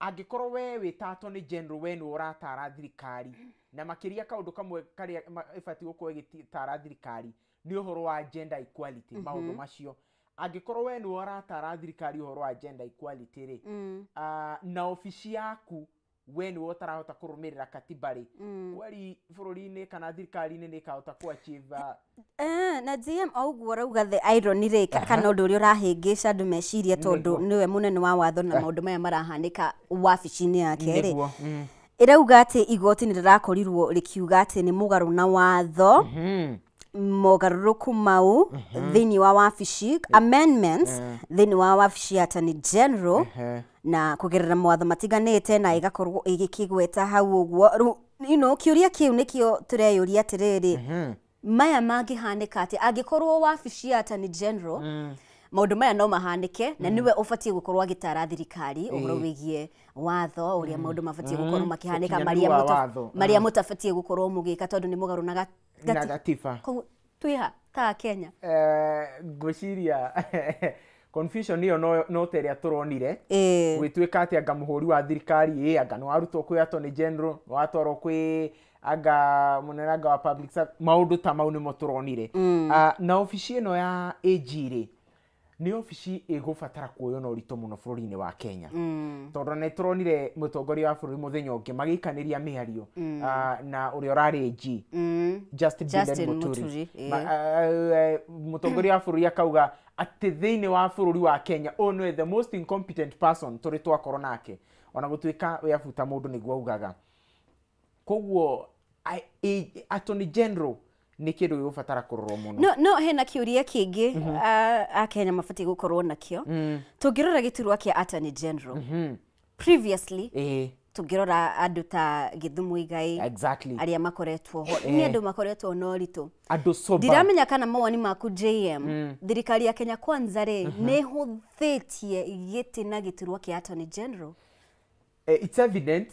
angĩkorwo we wĩ ta Attorney General, we nĩwe ũratara thirikari, na makĩria kaũndũ kamwe karĩa ĩbatiĩ gũkorwo ĩgĩtara thirikari nĩ ũhoro wa gender equality, maũndũ macio, angĩkorwo we nĩwe ũratara thirikari ũhoro wa gender equality rĩ, na obici yaku we nĩwe ũtarahota kũrũmĩrĩra katiba rĩ, kweri bũrũri-inĩ kana thirikari-inĩ nĩ ĩkahota kũ achieve Na GM, o ũguo ũrauga the irony rĩ, kana ũndũ ũrĩa ũrahĩngĩca andũ meciria, tondũ nĩwe mũnene wa watho na maũndũ maya marahanĩka wabici-inĩ yake rĩ, ĩrauga atĩ igoti nĩ rĩrakorirwo rĩkiuga atĩ nĩ mũgarũ na watho mogarũrũku mau thĩinĩ wa wabici, amendments thĩinĩ wa wabici ya Attorney General na kũgerera mawatho matiganĩte, na ĩgakorwo ĩgĩkĩgweta hau ũguo. Rĩu kĩũria kĩu nĩkĩo tũreyũria atĩrĩrĩ, maya mangĩhanĩka atĩ angĩkorwo wabici ya Attorney General maũndũ maya no mahanĩke, na nĩwe ũbatiĩ gũkorwo agĩtara thirikari ũhoro wĩgiĩ watho, ũrĩa maũndũ mabatiĩ gũkorwo makĩhanĩka, Ũkinyanĩru marĩa wa watho. Marĩa mũtabatiĩ gũkorwo mũgĩka tondũ nĩ mũgarũ na na gatiba. Koguo twĩha ta Kenya? Ngwĩciria confusion ĩyo no ta ĩrĩa tũronire gwĩtuĩka atĩ anga mũhũri wa thirikari ĩ anga nĩ warutwo kwĩ Attorney General, nĩ watwarwo kwĩ anga mũnene anga wa public service, maũndũ ta mau nĩmo tũronire. Na obici ĩno ya AG rĩ, nĩ obici ĩgũbatara kuoywo na ũritũ mũno bũrũri-inĩ wa Kenya, tondũ nĩ tũronire mũtongoria wa bũrũri mũthenya ũngĩ magĩikanĩria mĩario na ũrĩa ũrarĩ AG, Justin Justin Biden Muturi. Muturi, Mũtongoria wa bũrũri akauga atĩ thĩinĩ wa bũrũri wa Kenya ũyũ nĩwe the most incompetent person tũrĩ twakorwo nake, ona gũtuĩka we abuta mũndũ nĩguo augaga. Koguo Attorney General nĩ kĩndũ gĩgũbatara kũrorwo mũno. No hena kĩũria kĩngĩ akenya mabatiĩ gũkorwo nakĩo. Tũngĩrora gĩturwa kĩa Attorney General previously, tũngĩrora andũ ta Githu Muigai, arĩa makoretwo ho, nĩ andũ makoretwo na ũritũ. Andũ sober. Ndiramenya kana mawoni maku JM, thirikari ya Kenya Kwanza rĩ, nĩ ĩhũthĩtie gĩtĩ na gĩturwa kĩa Attorney General? It's evident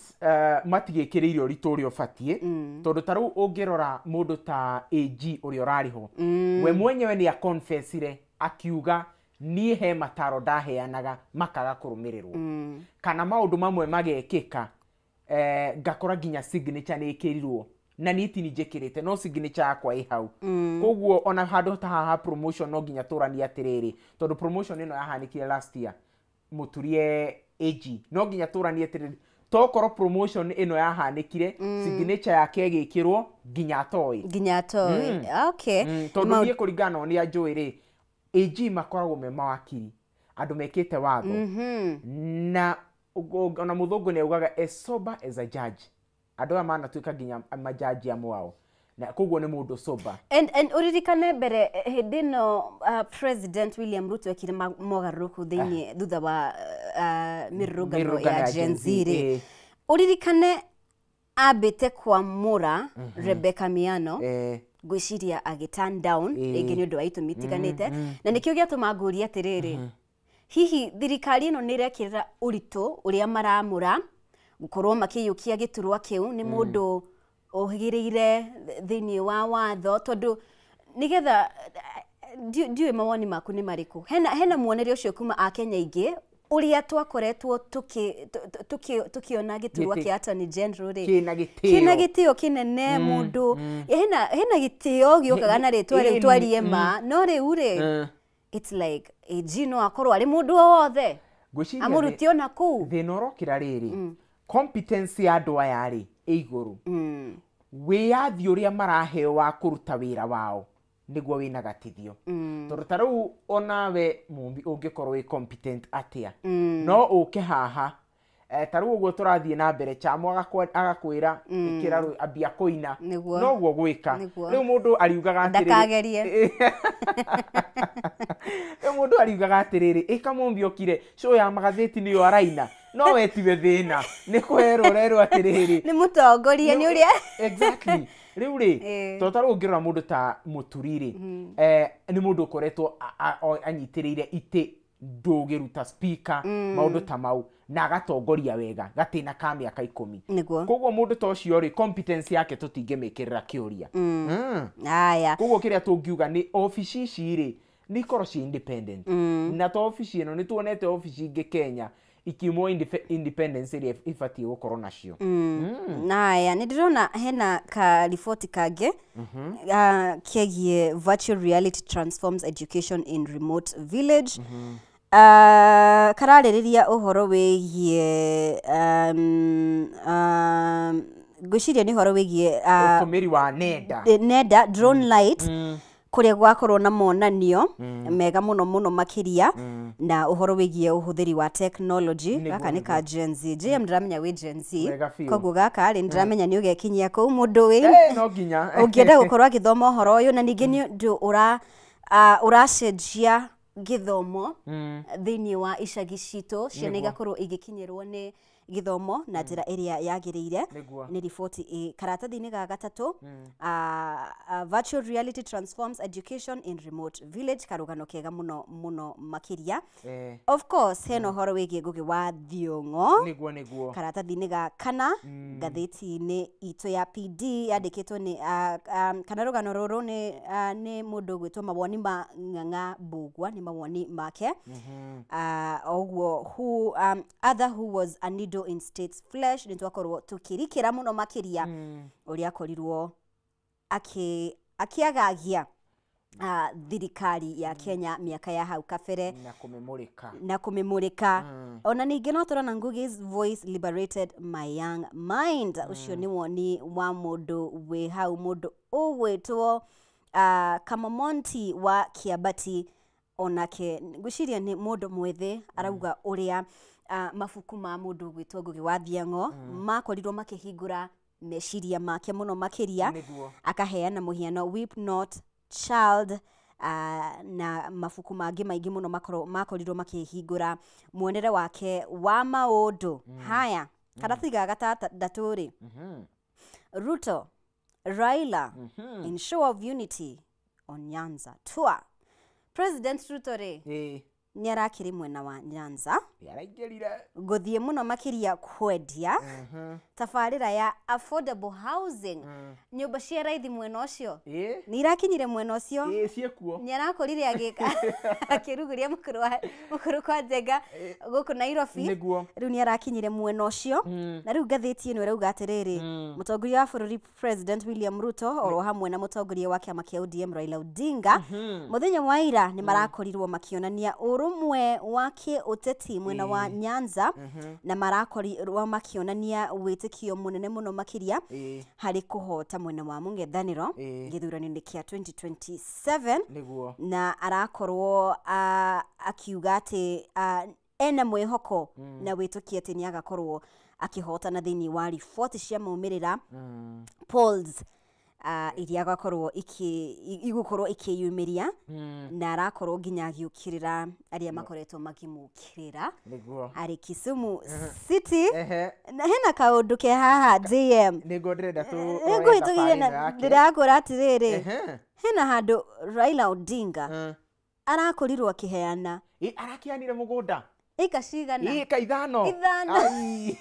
matigĩkĩrĩire ũritũ ũrĩa ũbatiĩ, tondũ ta rĩu ũngĩrora mũndũ ta AG ũrĩa ũrarĩ ho, we mwenyewe nĩ aconfessire akiuga, niĩ he mataro ndaheanaga makaga kũrũmĩrĩrwo, kana maũndũ mamwe magekĩka, ngakora nginya signature nĩ ĩkĩrirwo na niĩ ti njĩkĩrĩte, no signature yakwa ĩ hau. Koguo ona handũ ta haha promotion, no nginya tũranie atĩrĩrĩ, tondũ promotion ĩno yahanĩkire last year, Mũturie AG, no nginya tũranie atĩrĩrĩ, tokorwo promotion ĩno yahanĩkire signature yake ĩgĩkĩrwo nginya atoĩ. Nginya atoĩ, okay. Tondũ niĩ kũringana na ũrĩa njũĩ rĩ, AG makoragwo me mawakiri, andũ mekĩte watho, na ona mũthũngũ nĩ augaga as sober as a judge. Andũ aya manatuĩka nginya majaji amwe ao, na koguo nĩ mũndũ sober. And ũririkane mbere hĩndĩ ĩno President William Ruto ekire mogarũrũku thĩinĩ thutha wa mĩrũrũngano Mĩrũrũngano ya ya Gen Gen Z Z, rĩ, ũririkane ambĩte kwamũra Rebecca Miano, ngwĩciria agĩ turn down rĩngĩ nĩ ũndũ wa itũmi itiganĩte, na nĩkĩo gĩatũma ngũrie atĩrĩrĩ, hihi thirikari ĩno nĩ ĩrekĩrĩra ũritũ ũrĩa maramũra gũkorwo makĩiyũkia gĩturwa kĩu, nĩ mũndũ ũhĩgĩrĩire thĩinĩ wa watho? Tondũ nĩgetha ndiũĩ mawoni maku nĩ marĩkũ, hena muonere ũcio kuma akenya aingĩ. Ũrĩa twakoretwo tukiona gĩturwa Gĩtĩ. kĩa Attorney General rĩ, Kĩna gĩtĩo. Kĩna gĩtĩo kĩnene mũndũ, hena gĩtĩo gĩũkaga na rĩtwa rĩu, twarie ma, no rĩu rĩ, it's like AG no akorwo arĩ mũndũ o wothe Ngwĩciria amũrute ona kũu. Thĩna ũrokĩra rĩrĩ, competence ya andũ aya rĩ ĩ igũrũ, wĩyathi ũrĩa maraheo wa kũruta wĩra wao nĩguo wĩna gatithio, tondũ ta rĩu onawe Mumbi ũngĩkorwo wĩ competent atĩa, no ũke haha, ta rĩu ũguo tũrathiĩ na mbere, Chamo agakwĩra ĩkĩra ambia kũina. Noguo gwĩka. Rĩu mũndũ ariugaga atĩrĩrĩ, Ndakagerie. Rĩu mũndũ ariugaga atĩrĩrĩ, ĩka Mumbi okire show ya magathĩti nĩyo araina, no we tiwe thĩna, nĩ kwerwo ũrerwo atĩrĩrĩ, Nĩ mũtongoria, nĩ ũrĩa. Exactly. Rĩu rĩ, tondũ ta rĩu ũngĩrora mũndũ ta Mũturi rĩ, nĩ mũndũ ũkoretwo anyitĩrĩire itĩ ndũgĩru ta speaker, maũndũ ta mau, na agatongoria wega gatĩna ka mĩaka 10. Koguo mũndũ ta ũcio rĩ, competence yake tũtingĩmĩkĩrĩra kĩũria. Aya. Koguo kĩrĩa tũngiuga nĩ obici ici rĩ, nĩ ikorwo ci independent, na to obici ĩno, nĩ tuonete obici ingĩ Kenya ikiumwo independence ĩrĩa ibatiĩ gũkorwo nacio. Naya, nĩ ndĩrona hena ka riboti kangĩ kegiĩ virtual reality transforms education in remote village. Kararĩrĩria ũhoro wĩgiĩ ngwĩciria nĩ ũhoro wĩgiĩ ũtũmĩri wa nenda. Nenda drone light, kũrĩa gwakorwo na monanio mega mũno mũno makĩria na ũhoro wĩgiĩ ũhũthĩri wa technology. Gaka nĩ ka Gen Z. JM, ndĩramenya wĩ Gen Z. Wega biũ. Koguo gaka rĩ, ndĩramenya nĩ ũgekinyia kũu mũndũ wĩ No nginya. Ũngĩenda gũkorwo agĩthoma ũhoro ũyũ, na ningĩ nĩ ũndũ ũracenjia gĩthomo thĩinĩ wa icagi citũ, ciana igakorwo igĩkinyĩrwo nĩ gĩthomo na njĩra ĩrĩa yagĩrĩire. Nĩ riboti ĩ karatathi-inĩ ga gatatũ, virtual reality transforms education in remote village, karũgano kega mũno mũno makĩria. Of course hena ũhoro wĩgiĩ Ngũgĩ wa Thiong'o. Nĩguo nĩguo. Karatathi-inĩ ga kana ngathĩti-inĩ itũ ya PD, yandĩkĩtwo nĩ kana rũgano rũrũ nĩ mũndũ ũgwĩtwo mawoni ma Ng'ang'a Mbũgua, nĩ mawoni make. Ũguo who other who was a needle in state's flesh, nĩ twakorwo tũkĩrikĩra mũno makĩria ũrĩa akorirwo akĩagagia thirikari ya Kenya mĩaka ya hau kabere. Na kũmĩmũrĩka. Na kũmĩmũrĩka. Ona ningĩ no tũrona Ngugi's voice liberated my young mind. Ũcio nĩ woni wa mũndũ wĩ hau, mũndũ ũgwĩtwo Kamamonti wa Kiabati. Onake ngwĩciria nĩ mũndũ mwĩthĩ, arauga ũrĩa mabuku ma mũndũ ũgwĩtwo Ngugi wa Thiong'o makorirwo makĩhingũra meciria make mũno makĩria. Akaheana mũhiano Weep Not Child, na mabuku mangĩ maingĩ mũno makorirwo makĩhingũra muonere wake wa maũndũ. Haya, karatathi ga gatandatũ rĩ, Ruto Raila in show of unity on Nyanza tour. President Ruto rĩ, nĩ arakĩrĩ mwena wa Nyanza. Nĩaraingĩrire. Gũthiĩ mũno makĩria kwendia tabarĩra ya affordable housing, nyũmba cia raithi mwena ũcio. Nĩ irakinyire mwena ũcio. Ĩĩ, ciĩkuo. Nĩ arakorire akĩrugũria mũkũrũ kwa Njenga gũkũ Nairobi. Rĩu nĩ arakinyire mwena ũcio, na rĩu ngathĩti ĩno ĩrauga atĩrĩrĩ, mũtongoria wa bũrũri President William Ruto oro hamwe na mũtongoria wa kĩama kĩa ODM Raila Odinga mũthenya wa ira nĩ marakorirwo makĩonania ũrũmwe wa kĩũteti mwena wa Nyanza, na marakorirwo makĩonania wĩtĩkio mũnene mũno makĩria harĩ kũhota mwena wa mũng'ethanĩro gĩthurano-inĩ kĩa 2027. Na arakorwo akiuga atĩ ena mwĩhoko na wĩtĩkio atĩ nĩ agakorwo akĩhotana thĩinĩ wa riboti cia maumĩrĩra, polls, iria agakorwo igũkorwo ikĩyumĩria, na arakorwo nginya agĩũkĩrĩra arĩa makoretwo makĩmũkĩrĩra arĩ Kisumu City. Na hena kaũndũ ke haha, JM. Nĩguo ndĩrenda tũrore Ngũhĩtũkire na tabarĩra yake. Ndĩrakwĩra atĩrĩrĩ, hena handũ Raila Odinga arakorirwo akĩheana Ĩ, arakĩanire mũgũnda. Ĩka cigana? Ĩka 5. 5. Ai.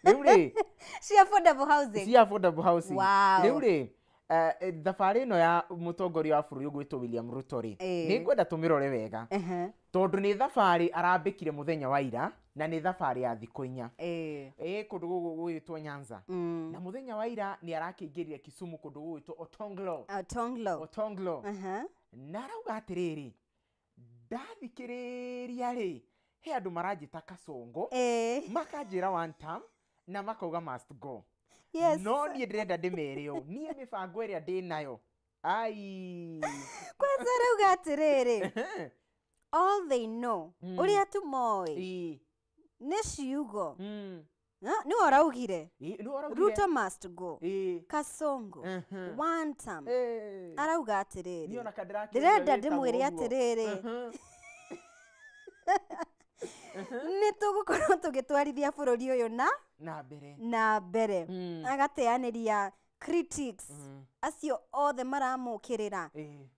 Rĩu rĩ, cia affordable housing. Cia affordable housing. Rĩu rĩ, Thabarĩ ĩno ya mũtongoria wa bũrũri ũgwĩtwo William Ruto rĩ, nĩ ngwenda tũmĩrore wega, tondũ nĩ thabarĩ arambĩkire mũthenya wa ira, na nĩ thabarĩ ya thikũ 4. Kũndũ gũkũ gũgwĩtwo Nyanza. Na mũthenya wa ira nĩ arakĩingĩrire Kisumu kũndũ gũgwĩtwo Otonglo. Otonglo. Otonglo. Na arauga atĩrĩrĩ, ndathikĩrĩria rĩ, he andũ maranjĩta Kasongo, makanjĩra one term, na makauga must go. No niĩ ndĩrenda ndĩmere ũũ, niĩ mĩbango ĩrĩa ndĩnayo ai. Kwanza arauga atĩrĩrĩ, all they know, ũrĩa tu moĩ nĩ ciugo. Nĩwe ũraugire. Nĩwe ũraugire. Ruto must go. Kasongo. One term. Arauga atĩrĩrĩ, Niĩ ona ka ndĩrakĩigua ndĩrenda wĩtagwo ndĩmwĩre ũguo. atĩrĩrĩ, nĩ tũgũkorwo tũgĩtwarithia bũrũri ũyũ na mbere. Na mbere. Agateanĩria critics acio othe maramũkĩrĩra,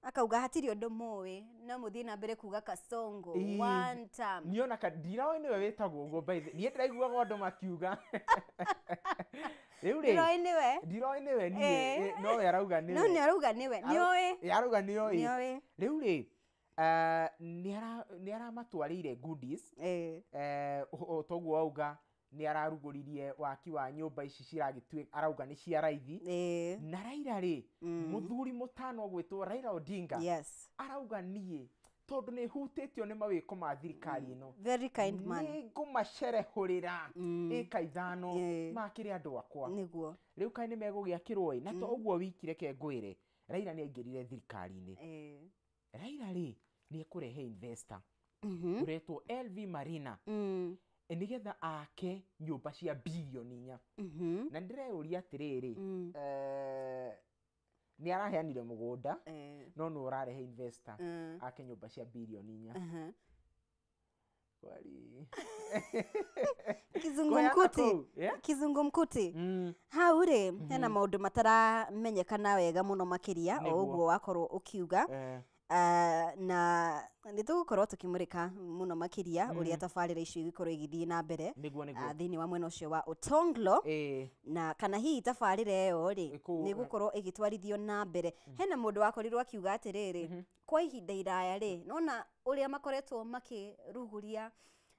akauga hatirĩ ũndũ mũĩ, no mũthiĩ na mbere kuga Kasongo one term. Niĩ ona ka ndiraoĩ nĩwe wĩtagwo ũguo, by the niĩ ndĩraiguaga andũ makiuga rĩu rĩ, Ndiroĩ nĩwe. Ndiroĩ nĩwe niĩ. Nowe arauga nĩwe. No nĩ arauga nĩwe, nĩoĩ. Arauga nĩoĩ. Nĩoĩ. Rĩu rĩ, nĩ aramatwarĩire goodies. Toguo wauga nĩ ararugũririe waki wa nyũmba ici ciragĩtuĩka, arauga nĩ cia raithi. Na Raila rĩ, mũthuri mũtano ũgwĩtwo Raila Odinga, arauga niĩ tondũ nĩ hutĩtio nĩ mawĩko ma thirikari ĩno, Very kind man. nĩ ngũmacerehũrĩra ĩka 5 makĩrĩ andũ akwa. Rĩu kaĩ nĩ megũgĩakĩrwo ĩ, na to ũguo wiki, reke ngwĩre, Raila nĩ aingĩrire thirikari-inĩ. Raila rĩ, nĩ ekũrehe investor ũretwo LV Marina, nĩgetha ake nyũmba cia birioni 4. Na ndĩreyũria atĩrĩrĩ, nĩ araheanire mũgũnda, no nĩ ũrarehe investor ake nyũmba cia birioni 4. Kwari Kizungumkuti. Kũheana kũu, yeah? Kizungumkuti. Hau rĩ, hena maũndũ mataramenyekana wega mũno makĩria, o ũguo wakorwo ũkiuga. Na nĩ tũgũkorwo tũkĩmũrĩka mũno makĩria ũrĩa tabarĩra icio igũkorwo igĩthiĩ na mbere Nĩguo. Thĩinĩ wa mwena ũcio wa Otonglo, na kana hihi tabarĩra ĩyo rĩ, nĩ gũkorwo ĩgĩtwarithio na mbere. Hena mũndũ wakorirwo akiuga atĩrĩrĩ, kwa ihinda iraya rĩ, nona ũrĩa makoretwo makĩruguria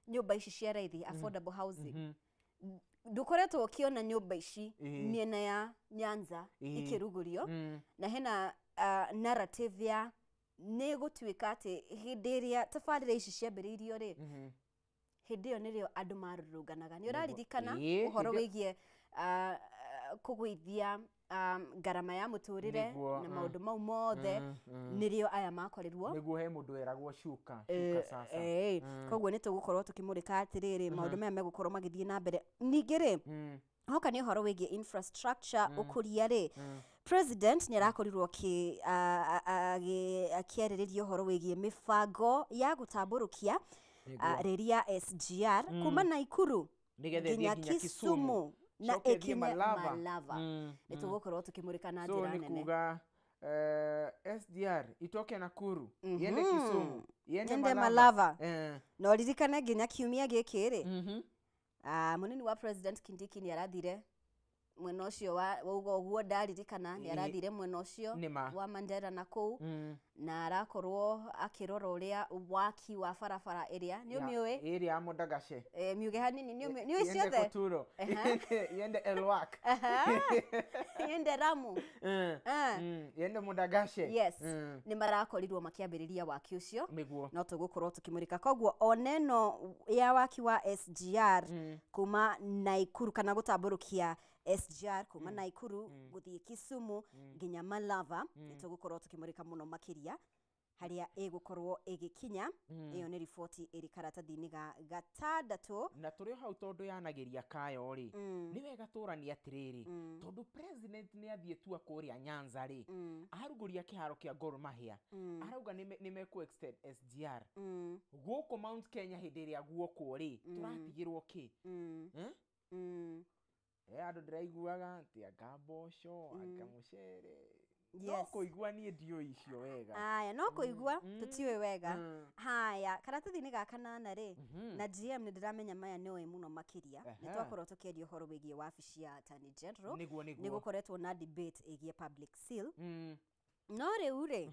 nyũmba ici cia raithi, affordable housing, ndũkoretwo ũkĩona nyũmba ici mĩena ya Nyanza ikĩrugurio. Na hena narrative ya nĩ gũtuĩka atĩ hĩndĩ ĩrĩa tabarĩra ici ciambĩrĩirio rĩ, hĩndĩ ĩyo nĩrĩo andũ marũrũnganaga. Nĩ ũraririkana ũhoro wĩgiĩ kũgũithia ngarama ya mũtũrĩre na maũndũ mau mothe, nĩrĩo aya makorirwo. Nĩguo he mũndũ weragwo shuka shuka sasa. Koguo nĩ tũgũkorwo tũkĩmũrĩka atĩrĩrĩ, maũndũ maya megũkorwo magĩthiĩ na mbere. Ningĩ rĩ, hoka nĩ ũhoro wĩgiĩ infrastructure, ũkũria rĩ, president nĩ arakorirwo akĩarĩrĩria ũhoro wĩgiĩ mĩbango ya gũtambũrũkia reri ya SGR kuma Naikuru Nĩgetha ĩthiĩ nginya nginya Kisumu Kisumu. na Coke ĩthiĩ ĩkinye Malava. Malava. Nĩ tũgũkorwo tũkĩmũrĩka na So njĩra ni nene. kuga SGR itoke Nakuru, iende Kisumu, iende Iende Malava. Malava. Na ũririkane nginya kiumia gĩkĩ rĩ, mũnini wa president Kindiki nĩ arathire mwena ũcio wa wauga ũguo, ndaririkana, nĩ arathire mwena ũcio Nĩma. wa Mandera na kũu, na arakorwo akĩrora ũrĩa waki wa barabara ĩrĩa nĩ ũmĩũĩ. Ĩrĩa ya Modagashe. Miuge hanini, nĩ ũmĩũĩ Iende ciothe. Koturo, iende Elwak. Iende Ramu. Iende Modagashe. Yes, nĩ marakorirwo makĩambĩrĩria waki ũcio. No tũgũkorwo tũkĩmũrĩka koguo ona ĩno ya waki wa SGR kuma Naikuru, kana gũtambũrũkia SGR kuma Naikuru gũthiĩ Kisumu nginya Malava, nĩ tũgũkorwo tũkĩmũrĩka mũno makĩria harĩa ĩgũkorwo ĩgĩkinya. Ĩyo nĩ riboti ĩrĩ karatathi-inĩ ga gatandatũ. Na tũrĩ o hau, tondũ yanagĩria kayo rĩ, nĩ wega tũranie atĩrĩrĩ, tondũ president nĩ athiĩ tua kũrĩa Nyanza rĩ, arugũria kĩharo kĩa Gor Mahia, arauga nĩ mekũ extend SGR gũkũ Mount Kenya. Hĩndĩ ĩrĩa guokwo rĩ, tũratigĩrwo kĩ? Eh? Andũ ndĩraiguaga atĩ anga mboco, anga mũcere. No kũigua niĩ ndiũĩ icio wega. Aya, no kũigua tũtiũĩ wega. Haya, karatathi-inĩ ga kanana rĩ, na GM nĩ ndĩramenya maya nĩoĩ mũno makĩria. Nĩ twakorwo tũkĩaria ũhoro wĩgiĩ wabici ya Attorney General. Nĩguo, nĩguo. Nĩ gũkoretwo na debate ĩgiĩ public seal. No rĩu rĩ,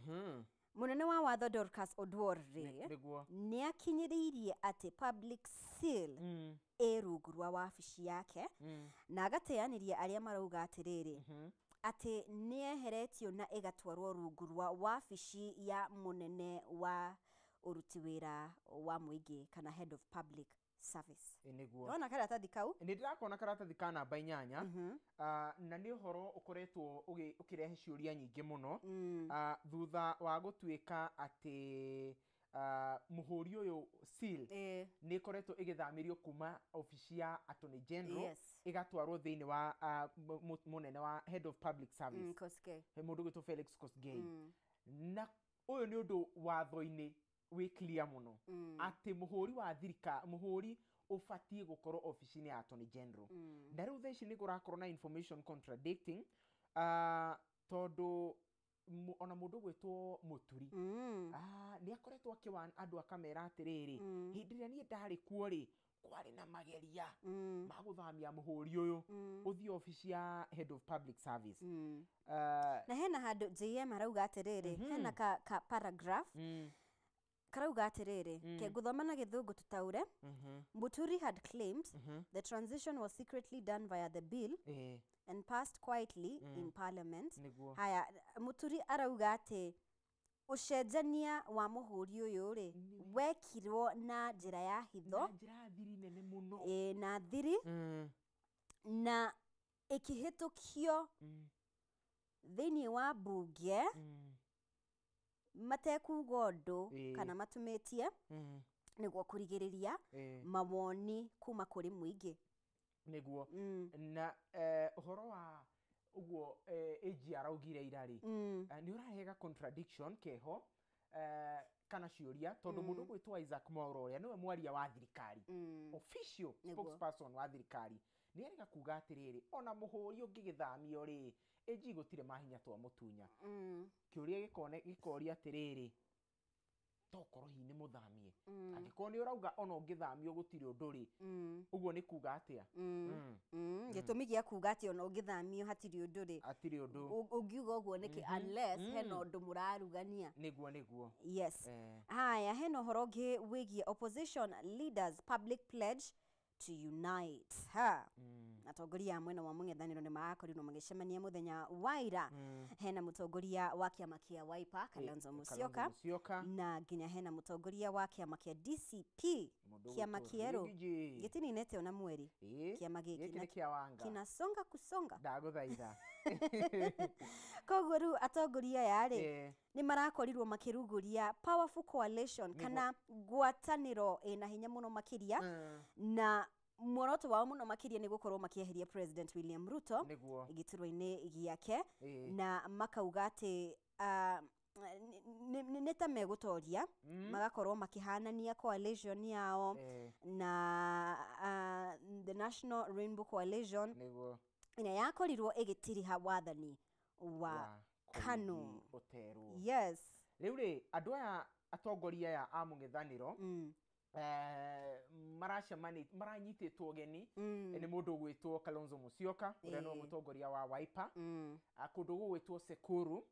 mũnene wa watho Dorcas Oduor rĩ, Nĩguo. nĩ akinyĩrĩirie atĩ public seal ĩ rungu rwa wabici yake, na agateanĩria arĩa marauga atĩrĩrĩ atĩ nĩ yeheretio na ĩgatwarwo rungu rwa wabici ya mũnene wa ũruti wĩra wa mũingĩ kana head of public service. Ĩ, nĩguo. Nona karatathi kau? Nĩ ndĩrakona karatathi ka namba 8. Na nĩ ũhoro ũkoretwo ũkĩrehe ciũria nyingĩ mũno. Thutha wa gũtuĩka atĩ mũhũri ũyũ seal nĩ ĩkoretwo ĩgĩthamĩrio kuma obici ya Attorney General ĩgatwarwo thĩinĩ wa mũnene wa head of public service. Koskei. He mũndũ ũgwĩtwo Felix Kosgei. Na ũyũ nĩ ũndũ watho-inĩ wĩ clear mũno atĩ mũhũri wa thirika, mũhũri ũbatiĩ gũkorwo obici-inĩ ya Attorney General. Na rĩu thaa ici nĩ kũrakorwo na information contradicting, tondũ ona mũndũ ũgwĩtwo Mũturi nĩ akoretwo akĩwa andũ akamera atĩrĩrĩ, hĩndĩ ĩrĩa niĩ ndarĩ kuo rĩ, kwarĩ na mageria ma gũthamia mũhũri ũyũ ũthiĩ obici ya head of public service. Na hena handũ JM arauga atĩrĩrĩ, hena ka paragraph karauga atĩrĩrĩ, ke ngũthoma na gĩthũngũ tũtaũre. Muturi had claimed the transition was secretly done via the bill and passed quietly in parliament. Nĩguo. Haya, Muturi arauga atĩ ũcenjania wa mũhũri ũyũ rĩ wekirwo na njĩra ya hitho, na njĩra ya thiri nene mũno. Ĩ, na thiri, na ĩkĩhĩtũkio thĩinĩ wa mbunge matekuga ũndũ kana matumĩtie nĩguo kũrigĩrĩria mawoni kuma kũrĩ mũingĩ. Nĩguo. Na ũhoro wa ũguo AG araugire ira rĩ, nĩ ũrarega contradiction keho, kana ciũria, tondũ mũndũ ũgwĩtwo Isaac Mwaura ũrĩa nĩwe mwaria wa thirikari, official spokesperson wa thirikari, nĩ arega kuga atĩrĩrĩ, ona mũhũri ũngĩgĩthamio rĩ, AG gũtirĩ mahinya twamũtunya. Kĩũria gĩkoria atĩrĩrĩ, tokorwo hihi nĩ mũthamie, angĩkorwo nĩ ũrauga ona ũngĩthamio gũtirĩ ũndũ rĩ, ũguo nĩ kuga atĩa? Gĩtũmi gĩa kuga atĩ ona ũngĩthamio hatirĩ ũndũ rĩ, hatirĩ ũndũ. Ũngiuga ũguo nĩkĩ unless hena ũndũ mũrarugania? Nĩguo, nĩguo. Yes. Haya, hena ũhoro ũngĩ wĩgiĩ opposition leaders public pledge to unite. Ha, atongoria a mwena wa mũng'ethanĩro nĩ marakorirwo magĩcemania mũthenya wa ira. Hena mũtongoria wa kĩama kĩa Wiper Kalonzo Musyoka, Musyoka. Na nginya hena mũtongoria wa kĩama kĩa DCP, Mũndũ kĩama ũgwĩtwo kĩerũ Riggy G. gĩtininete ona mweri. Kĩama gĩkĩ Gĩkĩ nĩ kĩa Wanga. Kinasonga kusonga. Ndagũthaitha. Koguo rĩu atongoria aya rĩ, nĩ marakorirwo makĩrugũria powerful coalition kana ngwatanĩro ĩna hinya mũno makĩria, na muoroto wao mũno makĩria nĩ gũkorwo makĩeheria President William Ruto Nĩguo. gĩturwa-inĩ gĩake, na makauga atĩ nĩ ta megũtoria, magakorwo makĩhanania coalition yao na the National Rainbow Coalition Nĩguo. ĩrĩa yakorirwo ĩgĩtiriha wathani wa KANU. Kũrigi ũterwo. Yes. Rĩu rĩ, andũ aya, atongoria aya a mũng'ethanĩro, maracemani maranyitĩtwo ũgeni nĩ mũndũ ũgwĩtwo Kalonzo Musyoka ũrĩa nĩwe mũtongoria wa Wiper, kũndũ gũgwĩtwo Sekuru,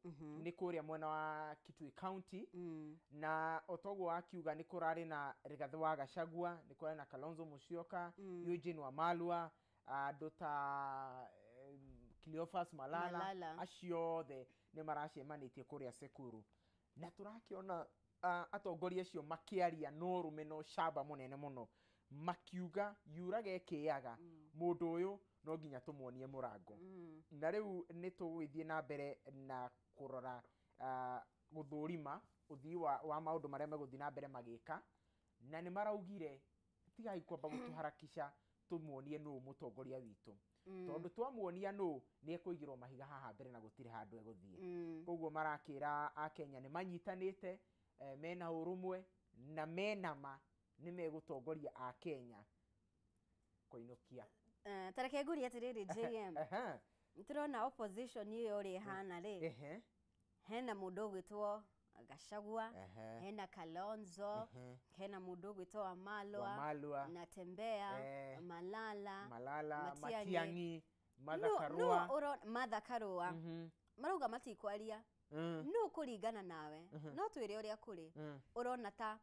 nĩ kũrĩa mwena wa Kitui County. Na o toguo wakiuga, nĩ kũrarĩ na Rigathĩ wa Gachagua, nĩ kũrarĩ na Kalonzo Musyoka, Eugene Wamalwa, andũ ta Cleophas Malala, Malala. Acio othe nĩ maracemanĩtie kũrĩa Sekuru, na tũrakĩona atongoria acio makĩaria na ũrũme na ũcamba mũnene mũno, makiuga yuraga ĩkĩaga mũndũ ũyũ no nginya tũmuonie mũrango. Na rĩu nĩ tũgũgĩthiĩ na mbere na kũrora, gũthũrima ũthii wa maũndũ marĩa megũthiĩ na mbere magĩka, na nĩ maraugire tigai kwamba gũtũharakisha, tũmuonie nũ mũtongoria witũ, tondũ twamuonia nũ nĩ ekũigĩrwo mahiga haha mbere na gũtirĩ handũ egũthiĩ. Koguo marakĩra akenya nĩ manyitanĩte, mena ũrũmwe na mena ma nĩ megũtongoria akenya kũinũkia. Tareke ngurie atĩrĩrĩ, JM. Nĩtũrona opposition ĩyo ũrĩa ĩhana rĩ, hena mũndũ ũgwĩtwo Gachagua, hena Kalonzo, hena mũndũ ũgwĩtwo Wamalwa, Wamalwa. Natembea, Malala, Malala, Matiang'i. Matiang'i, Martha No- Karua. no Martha Karua marauga matikwaria. No kũringana nawe, no twĩre ũrĩa kũrĩ, ũrona ta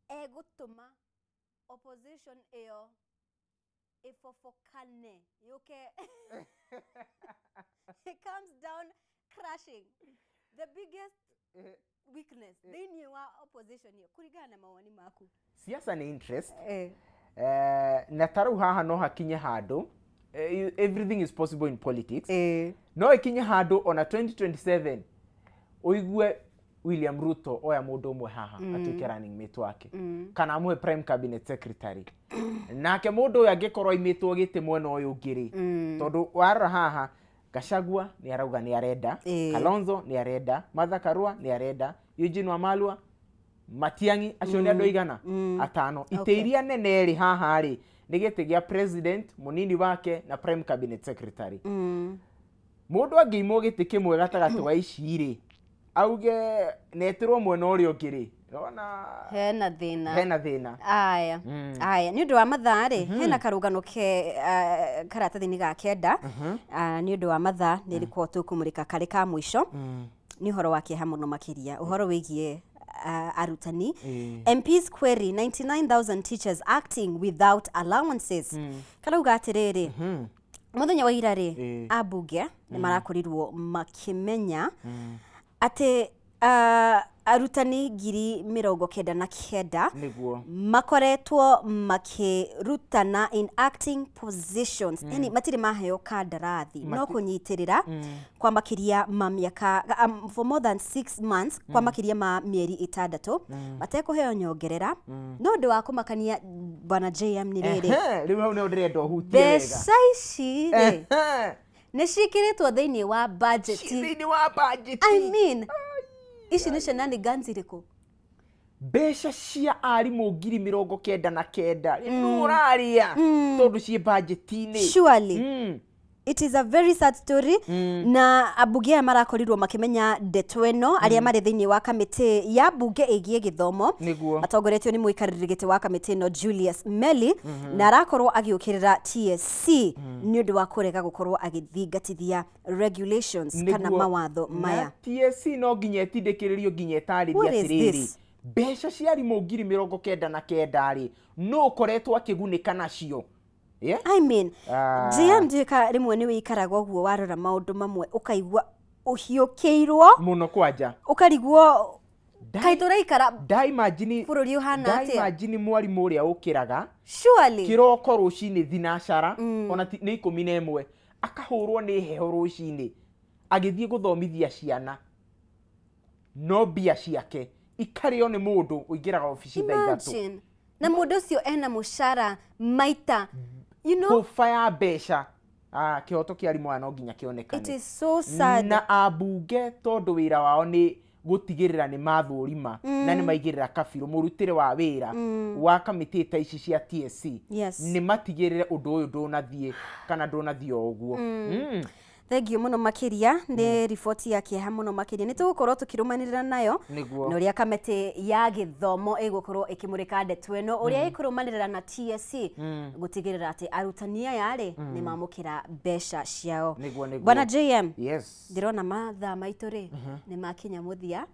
egũtũma opposition ĩyo ĩbobokane yũke, it comes down crashing, the biggest weakness thĩinĩ wa opposition ĩyo kũringana na mawoni maku? Siasa nĩ interest. Na ta rĩu haha no hakinye handũ, everything is possible in politics. No ikinye handũ ona 2027 ũigue William Ruto oya mũndũ ũmwe haha atuĩke running mate wake kana amũhe prime cabinet secretary, nake mũndũ ũyũ angĩkorwo aimĩtwo gĩtĩ mwena ũyũ ũngĩ rĩ, tondũ warora haha Gachagua nĩ arauga nĩ arenda, Kalonzo nĩ arenda, Martha Karua nĩ arenda, Eugene Wamalwa, Matiang'i, acio nĩ andũ aigana? Atano. Itĩ iria nene rĩ haha rĩ nĩ gĩtĩ gĩa president, mũnini wake na prime cabinet secretary. Mũndũ angĩimwo gĩtĩ kĩmwe gatagatĩ wa ici rĩ, auge netĩrwo mwena ũrĩa ũngĩ rĩ, ona hena thĩna. Hena thĩna. Aya, aya, nĩ ũndũ wa mathaa rĩ, hena karũgano ke karatathi-inĩ ga 9. Nĩ ũndũ wa mathaa nĩ rĩkorwo tũkũmũrĩka karĩ ka mũico. Nĩ ũhoro wa kĩeha mũno makĩria, ũhoro wĩgiĩ arutani. MPs query 99,000 teachers acting without allowances. Karauga atĩrĩrĩ, mũthenya wa ira rĩ, ambunge nĩ marakorirwo makĩmenya atĩ arutani 99,000 makoretwo makĩrutana in acting positions, yani matirĩ maheo kandarathi no kũnyitĩrĩra kwa makĩria ma mĩaka, for more than 6 months, kwa makĩria ma mĩeri 6 matekũheo nyongerera. No ũndũ wa kũmakania, bwana JM, nĩ rĩrĩ: Rĩu hau nĩho ndĩrenda ũhutie wega. Mbeca ici rĩ, nĩ ciĩkĩrĩtwo thĩinĩ wa budget. Thĩinĩ wa budget. I mean, ici nĩ shenanigans irĩkũ? Mbeca cia arimũ 99,000 nũ ũrarĩa tondũ ciĩ budget-inĩ? Surely. It is a very sad story. Na ambunge aya marakorirwo makĩmenya ndeto ĩno arĩa marĩ thĩinĩ wa kamĩtĩ ya mbunge ĩgiĩ gĩthomo, matongoretio nĩ mũikarĩri gĩtĩ wa kamĩtĩ ĩno Julius Meli, na arakorwo agĩũkĩrĩra TSC nĩ ũndũ wa kũrega gũkorwo agĩthingatithia regulations kana mawatho maya. Na TSC no nginya ĩtindĩkĩrĩrio nginya ĩtarĩrie What is atĩrĩrĩ, this? Mbeca cia arimũ 99,000 rĩ, no ũkoretwo akĩgunĩka nacio? Yeah? I mean, Ah. JM, ndiũĩ rĩmwe nĩ wĩikaraga ũguo warora maũndũ mamwe ũkaigua ũhiũkĩirwo mũno kwanja. Ũkarigwo kaĩ tũraikara Ndaimagine bũrũri ũhana atĩa? Ndaimagine mwarimũ ũrĩa ũkĩraga Surely. kĩroko rũcinĩ thinacara, ona nĩ 11, akahũrwo nĩ heho rũcinĩ agĩthiĩ gũthomithia ciana, no mbia ciake ikarĩo nĩ mũndũ ũingĩraga obici thaa 3. Imagine. Na mũndũ ũcio ena mũcara maita Kũba ya mbeca. Ah, kĩhoto kĩa arimũ aya no nginya kĩonekane. It is so sad. Na ambunge, tondũ wĩra wao nĩ gũtigĩrĩra nĩ mathũrima na nĩ maigĩrĩra kabirũ mũrutĩre wa wĩra wa kamĩtĩ ta ici cia TSC, nĩ matigĩrĩre ũndũ ũyũ ndũnathiĩ kana ndũnathiĩ o ũguo. Thank you mũno makĩria, nĩ riboti ya kĩeha mũno makĩria, nĩ tũgũkorwo tũkĩrũmanĩrĩra nayo na ũrĩa kamĩtĩ ya gĩthomo ĩgũkorwo ĩkĩmũrĩka ndeto ĩno, ũrĩa ĩkũrũmanĩrĩra na TSC gũtigĩrĩra atĩ arutani aya rĩ nĩ mamũkĩra mbeca ciao. Nĩguo, nĩguo. Bwana JM, Yes. ndĩrona mathaa maitũ rĩ nĩ makinya mũthia,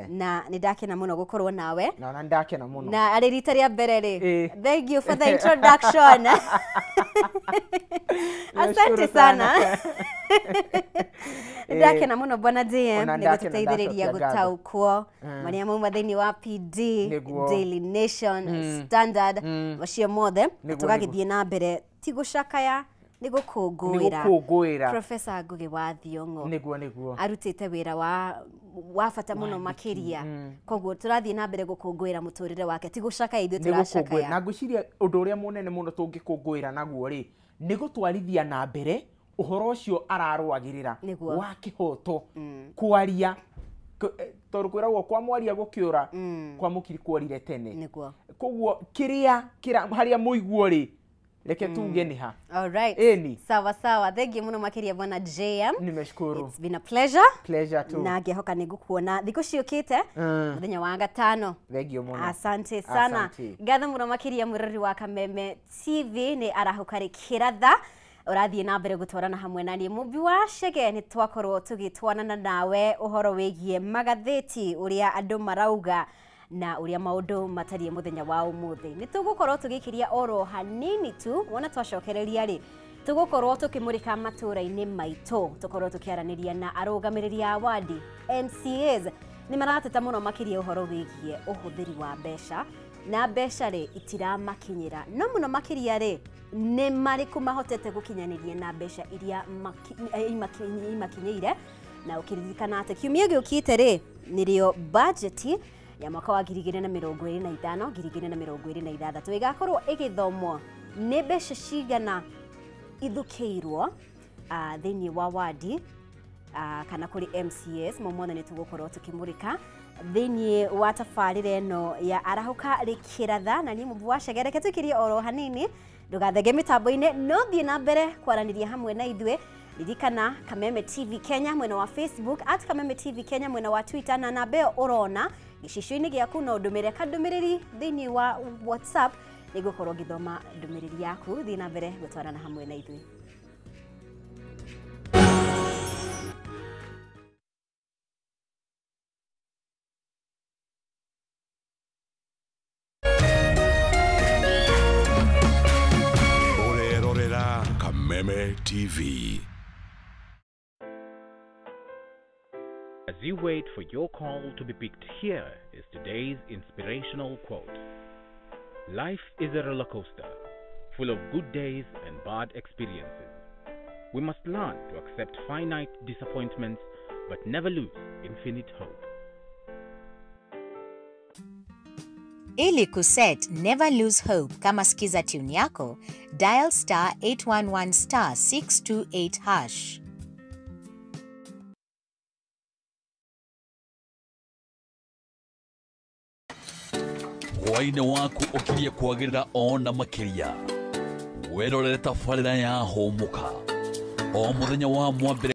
na nĩ ndakena mũno gũkorwo nawe. Na ona ndakena mũno. Na arĩ rita rĩa mbere rĩ, thank you for the introduction, asante Nashukuru sana. Ndakena mũno, bwana JM, Ona nĩ ndakena, gũtũteithĩrĩria ndacokia ngatho. gũtaũkwo marĩa mauma thĩinĩ wa PD, Daily Nation, Standard, macio mothe, na tũgagĩthiĩ na mbere ti gũcakaya, nĩ gũkũngũĩra Nĩ gũkũngũĩra. Professor Ngugi wa Thiong'o. Nĩguo, nĩguo. Arutĩte wĩra wa bata mũno makĩria, koguo tũrathiĩ na mbere gũkũngũĩra mũtũrĩre wake, ti gũcakaya ithuĩ Nĩ gũkũngũĩra. tũracakaya. Na ngwĩciria ũndũ ũrĩa mũnene mũno tũngĩkũngũĩra naguo rĩ, nĩ gũtwarithia na mbere ũhoro ũcio ararũagĩrĩra wa kĩhoto kwaria. Tondũ kwĩragwo kwa mwaria gũkĩũra, kwa mũkiri kworire tene. Koguo kĩrĩa harĩa mũiguo rĩ Reke tuge nĩ ha. All right. Ĩni. Sawa sawa. Thank you muno makiria bwana JM. Nimeshukuru. It's been a pleasure. Pleasure too. Na ngĩhoka nĩ ngũkuona thikũ ciũkĩte mũthenya wa gatano. Thank you muno. Asante sana. Asante. Ngatho mũno makĩria mwĩrori wa Kameme TV nĩ arahũka rĩkĩratha ũrathiĩ na mbere gũtwarana hamwe na niĩ Mũmbi wa Chege. Nĩ twakorwo tũgĩtwarana nawe ũhoro wĩgiĩ magathĩti, ũrĩa andũ marauga na ũrĩa maũndũ matariĩ mũthenya wa ũmũthĩ. Nĩ tũgũkorwo tũgĩkĩria oro hanini tu, wona twacokereria rĩ tũgũkorwo tũkĩmũrĩka matũũra-inĩ maitũ, tũkorwo tũkĩaranĩria na arũgamĩrĩri a wadi MCAs. Nĩ marateta mũno makĩria ũhoro wĩgiĩ ũhũthĩri wa mbeca, na mbeca rĩ itiramakinyĩra, no mũno makĩria rĩ nĩ marĩkũ mahotete gũkinyanĩria na mbeca iria imakinyĩire. Na ũkĩririkana atĩ kiumia gĩũkĩte rĩ nĩrĩo budget ya mwaka wa 2025 2026 ĩgakorwo ĩgĩthomwo nĩ mbeca cigana ithũkĩirwo thĩinĩ wa wadi kana kũrĩ MCAs. Momothe nĩ tũgũkorwo tũkĩmũrĩka thĩinĩ wa tabarĩra ĩno ya arahũka rĩkĩratha. Na niĩ Mũmbi wa Chege, reke tũikĩrie oro hanini, ndũgathenge mĩtambo-inĩ, no thiĩ na mbere kwaranĩria hamwe na ithuĩ. Ririkana Kameme TV Kenya mwena wa Facebook, at Kameme TV Kenya mwena wa Twitter, na namba ĩyo ũrona gĩcicio-inĩ gĩaku no ndũmĩre kandũmĩrĩri thĩinĩ wa WhatsApp, nĩngũkorwo ngĩthoma ndũmĩrĩri yaku. Thiĩ na mbere gũtwarana hamwe na ithuĩ. Ũrerorera Kameme TV. As you wait for your call to be picked, here is today's inspirational quote. Life is a roller coaster, full of good days and bad experiences. We must learn to accept finite disappointments, but never lose infinite hope. Ili kuset Never Lose Hope kama skiza tune yako, dial star 811 star 628 hash. Hwaĩ-inĩ waku ũkirie kwagĩrĩra ona makĩria. Wĩrorere tabarĩra ya Hũmũka o mũthenya wa Mwambere.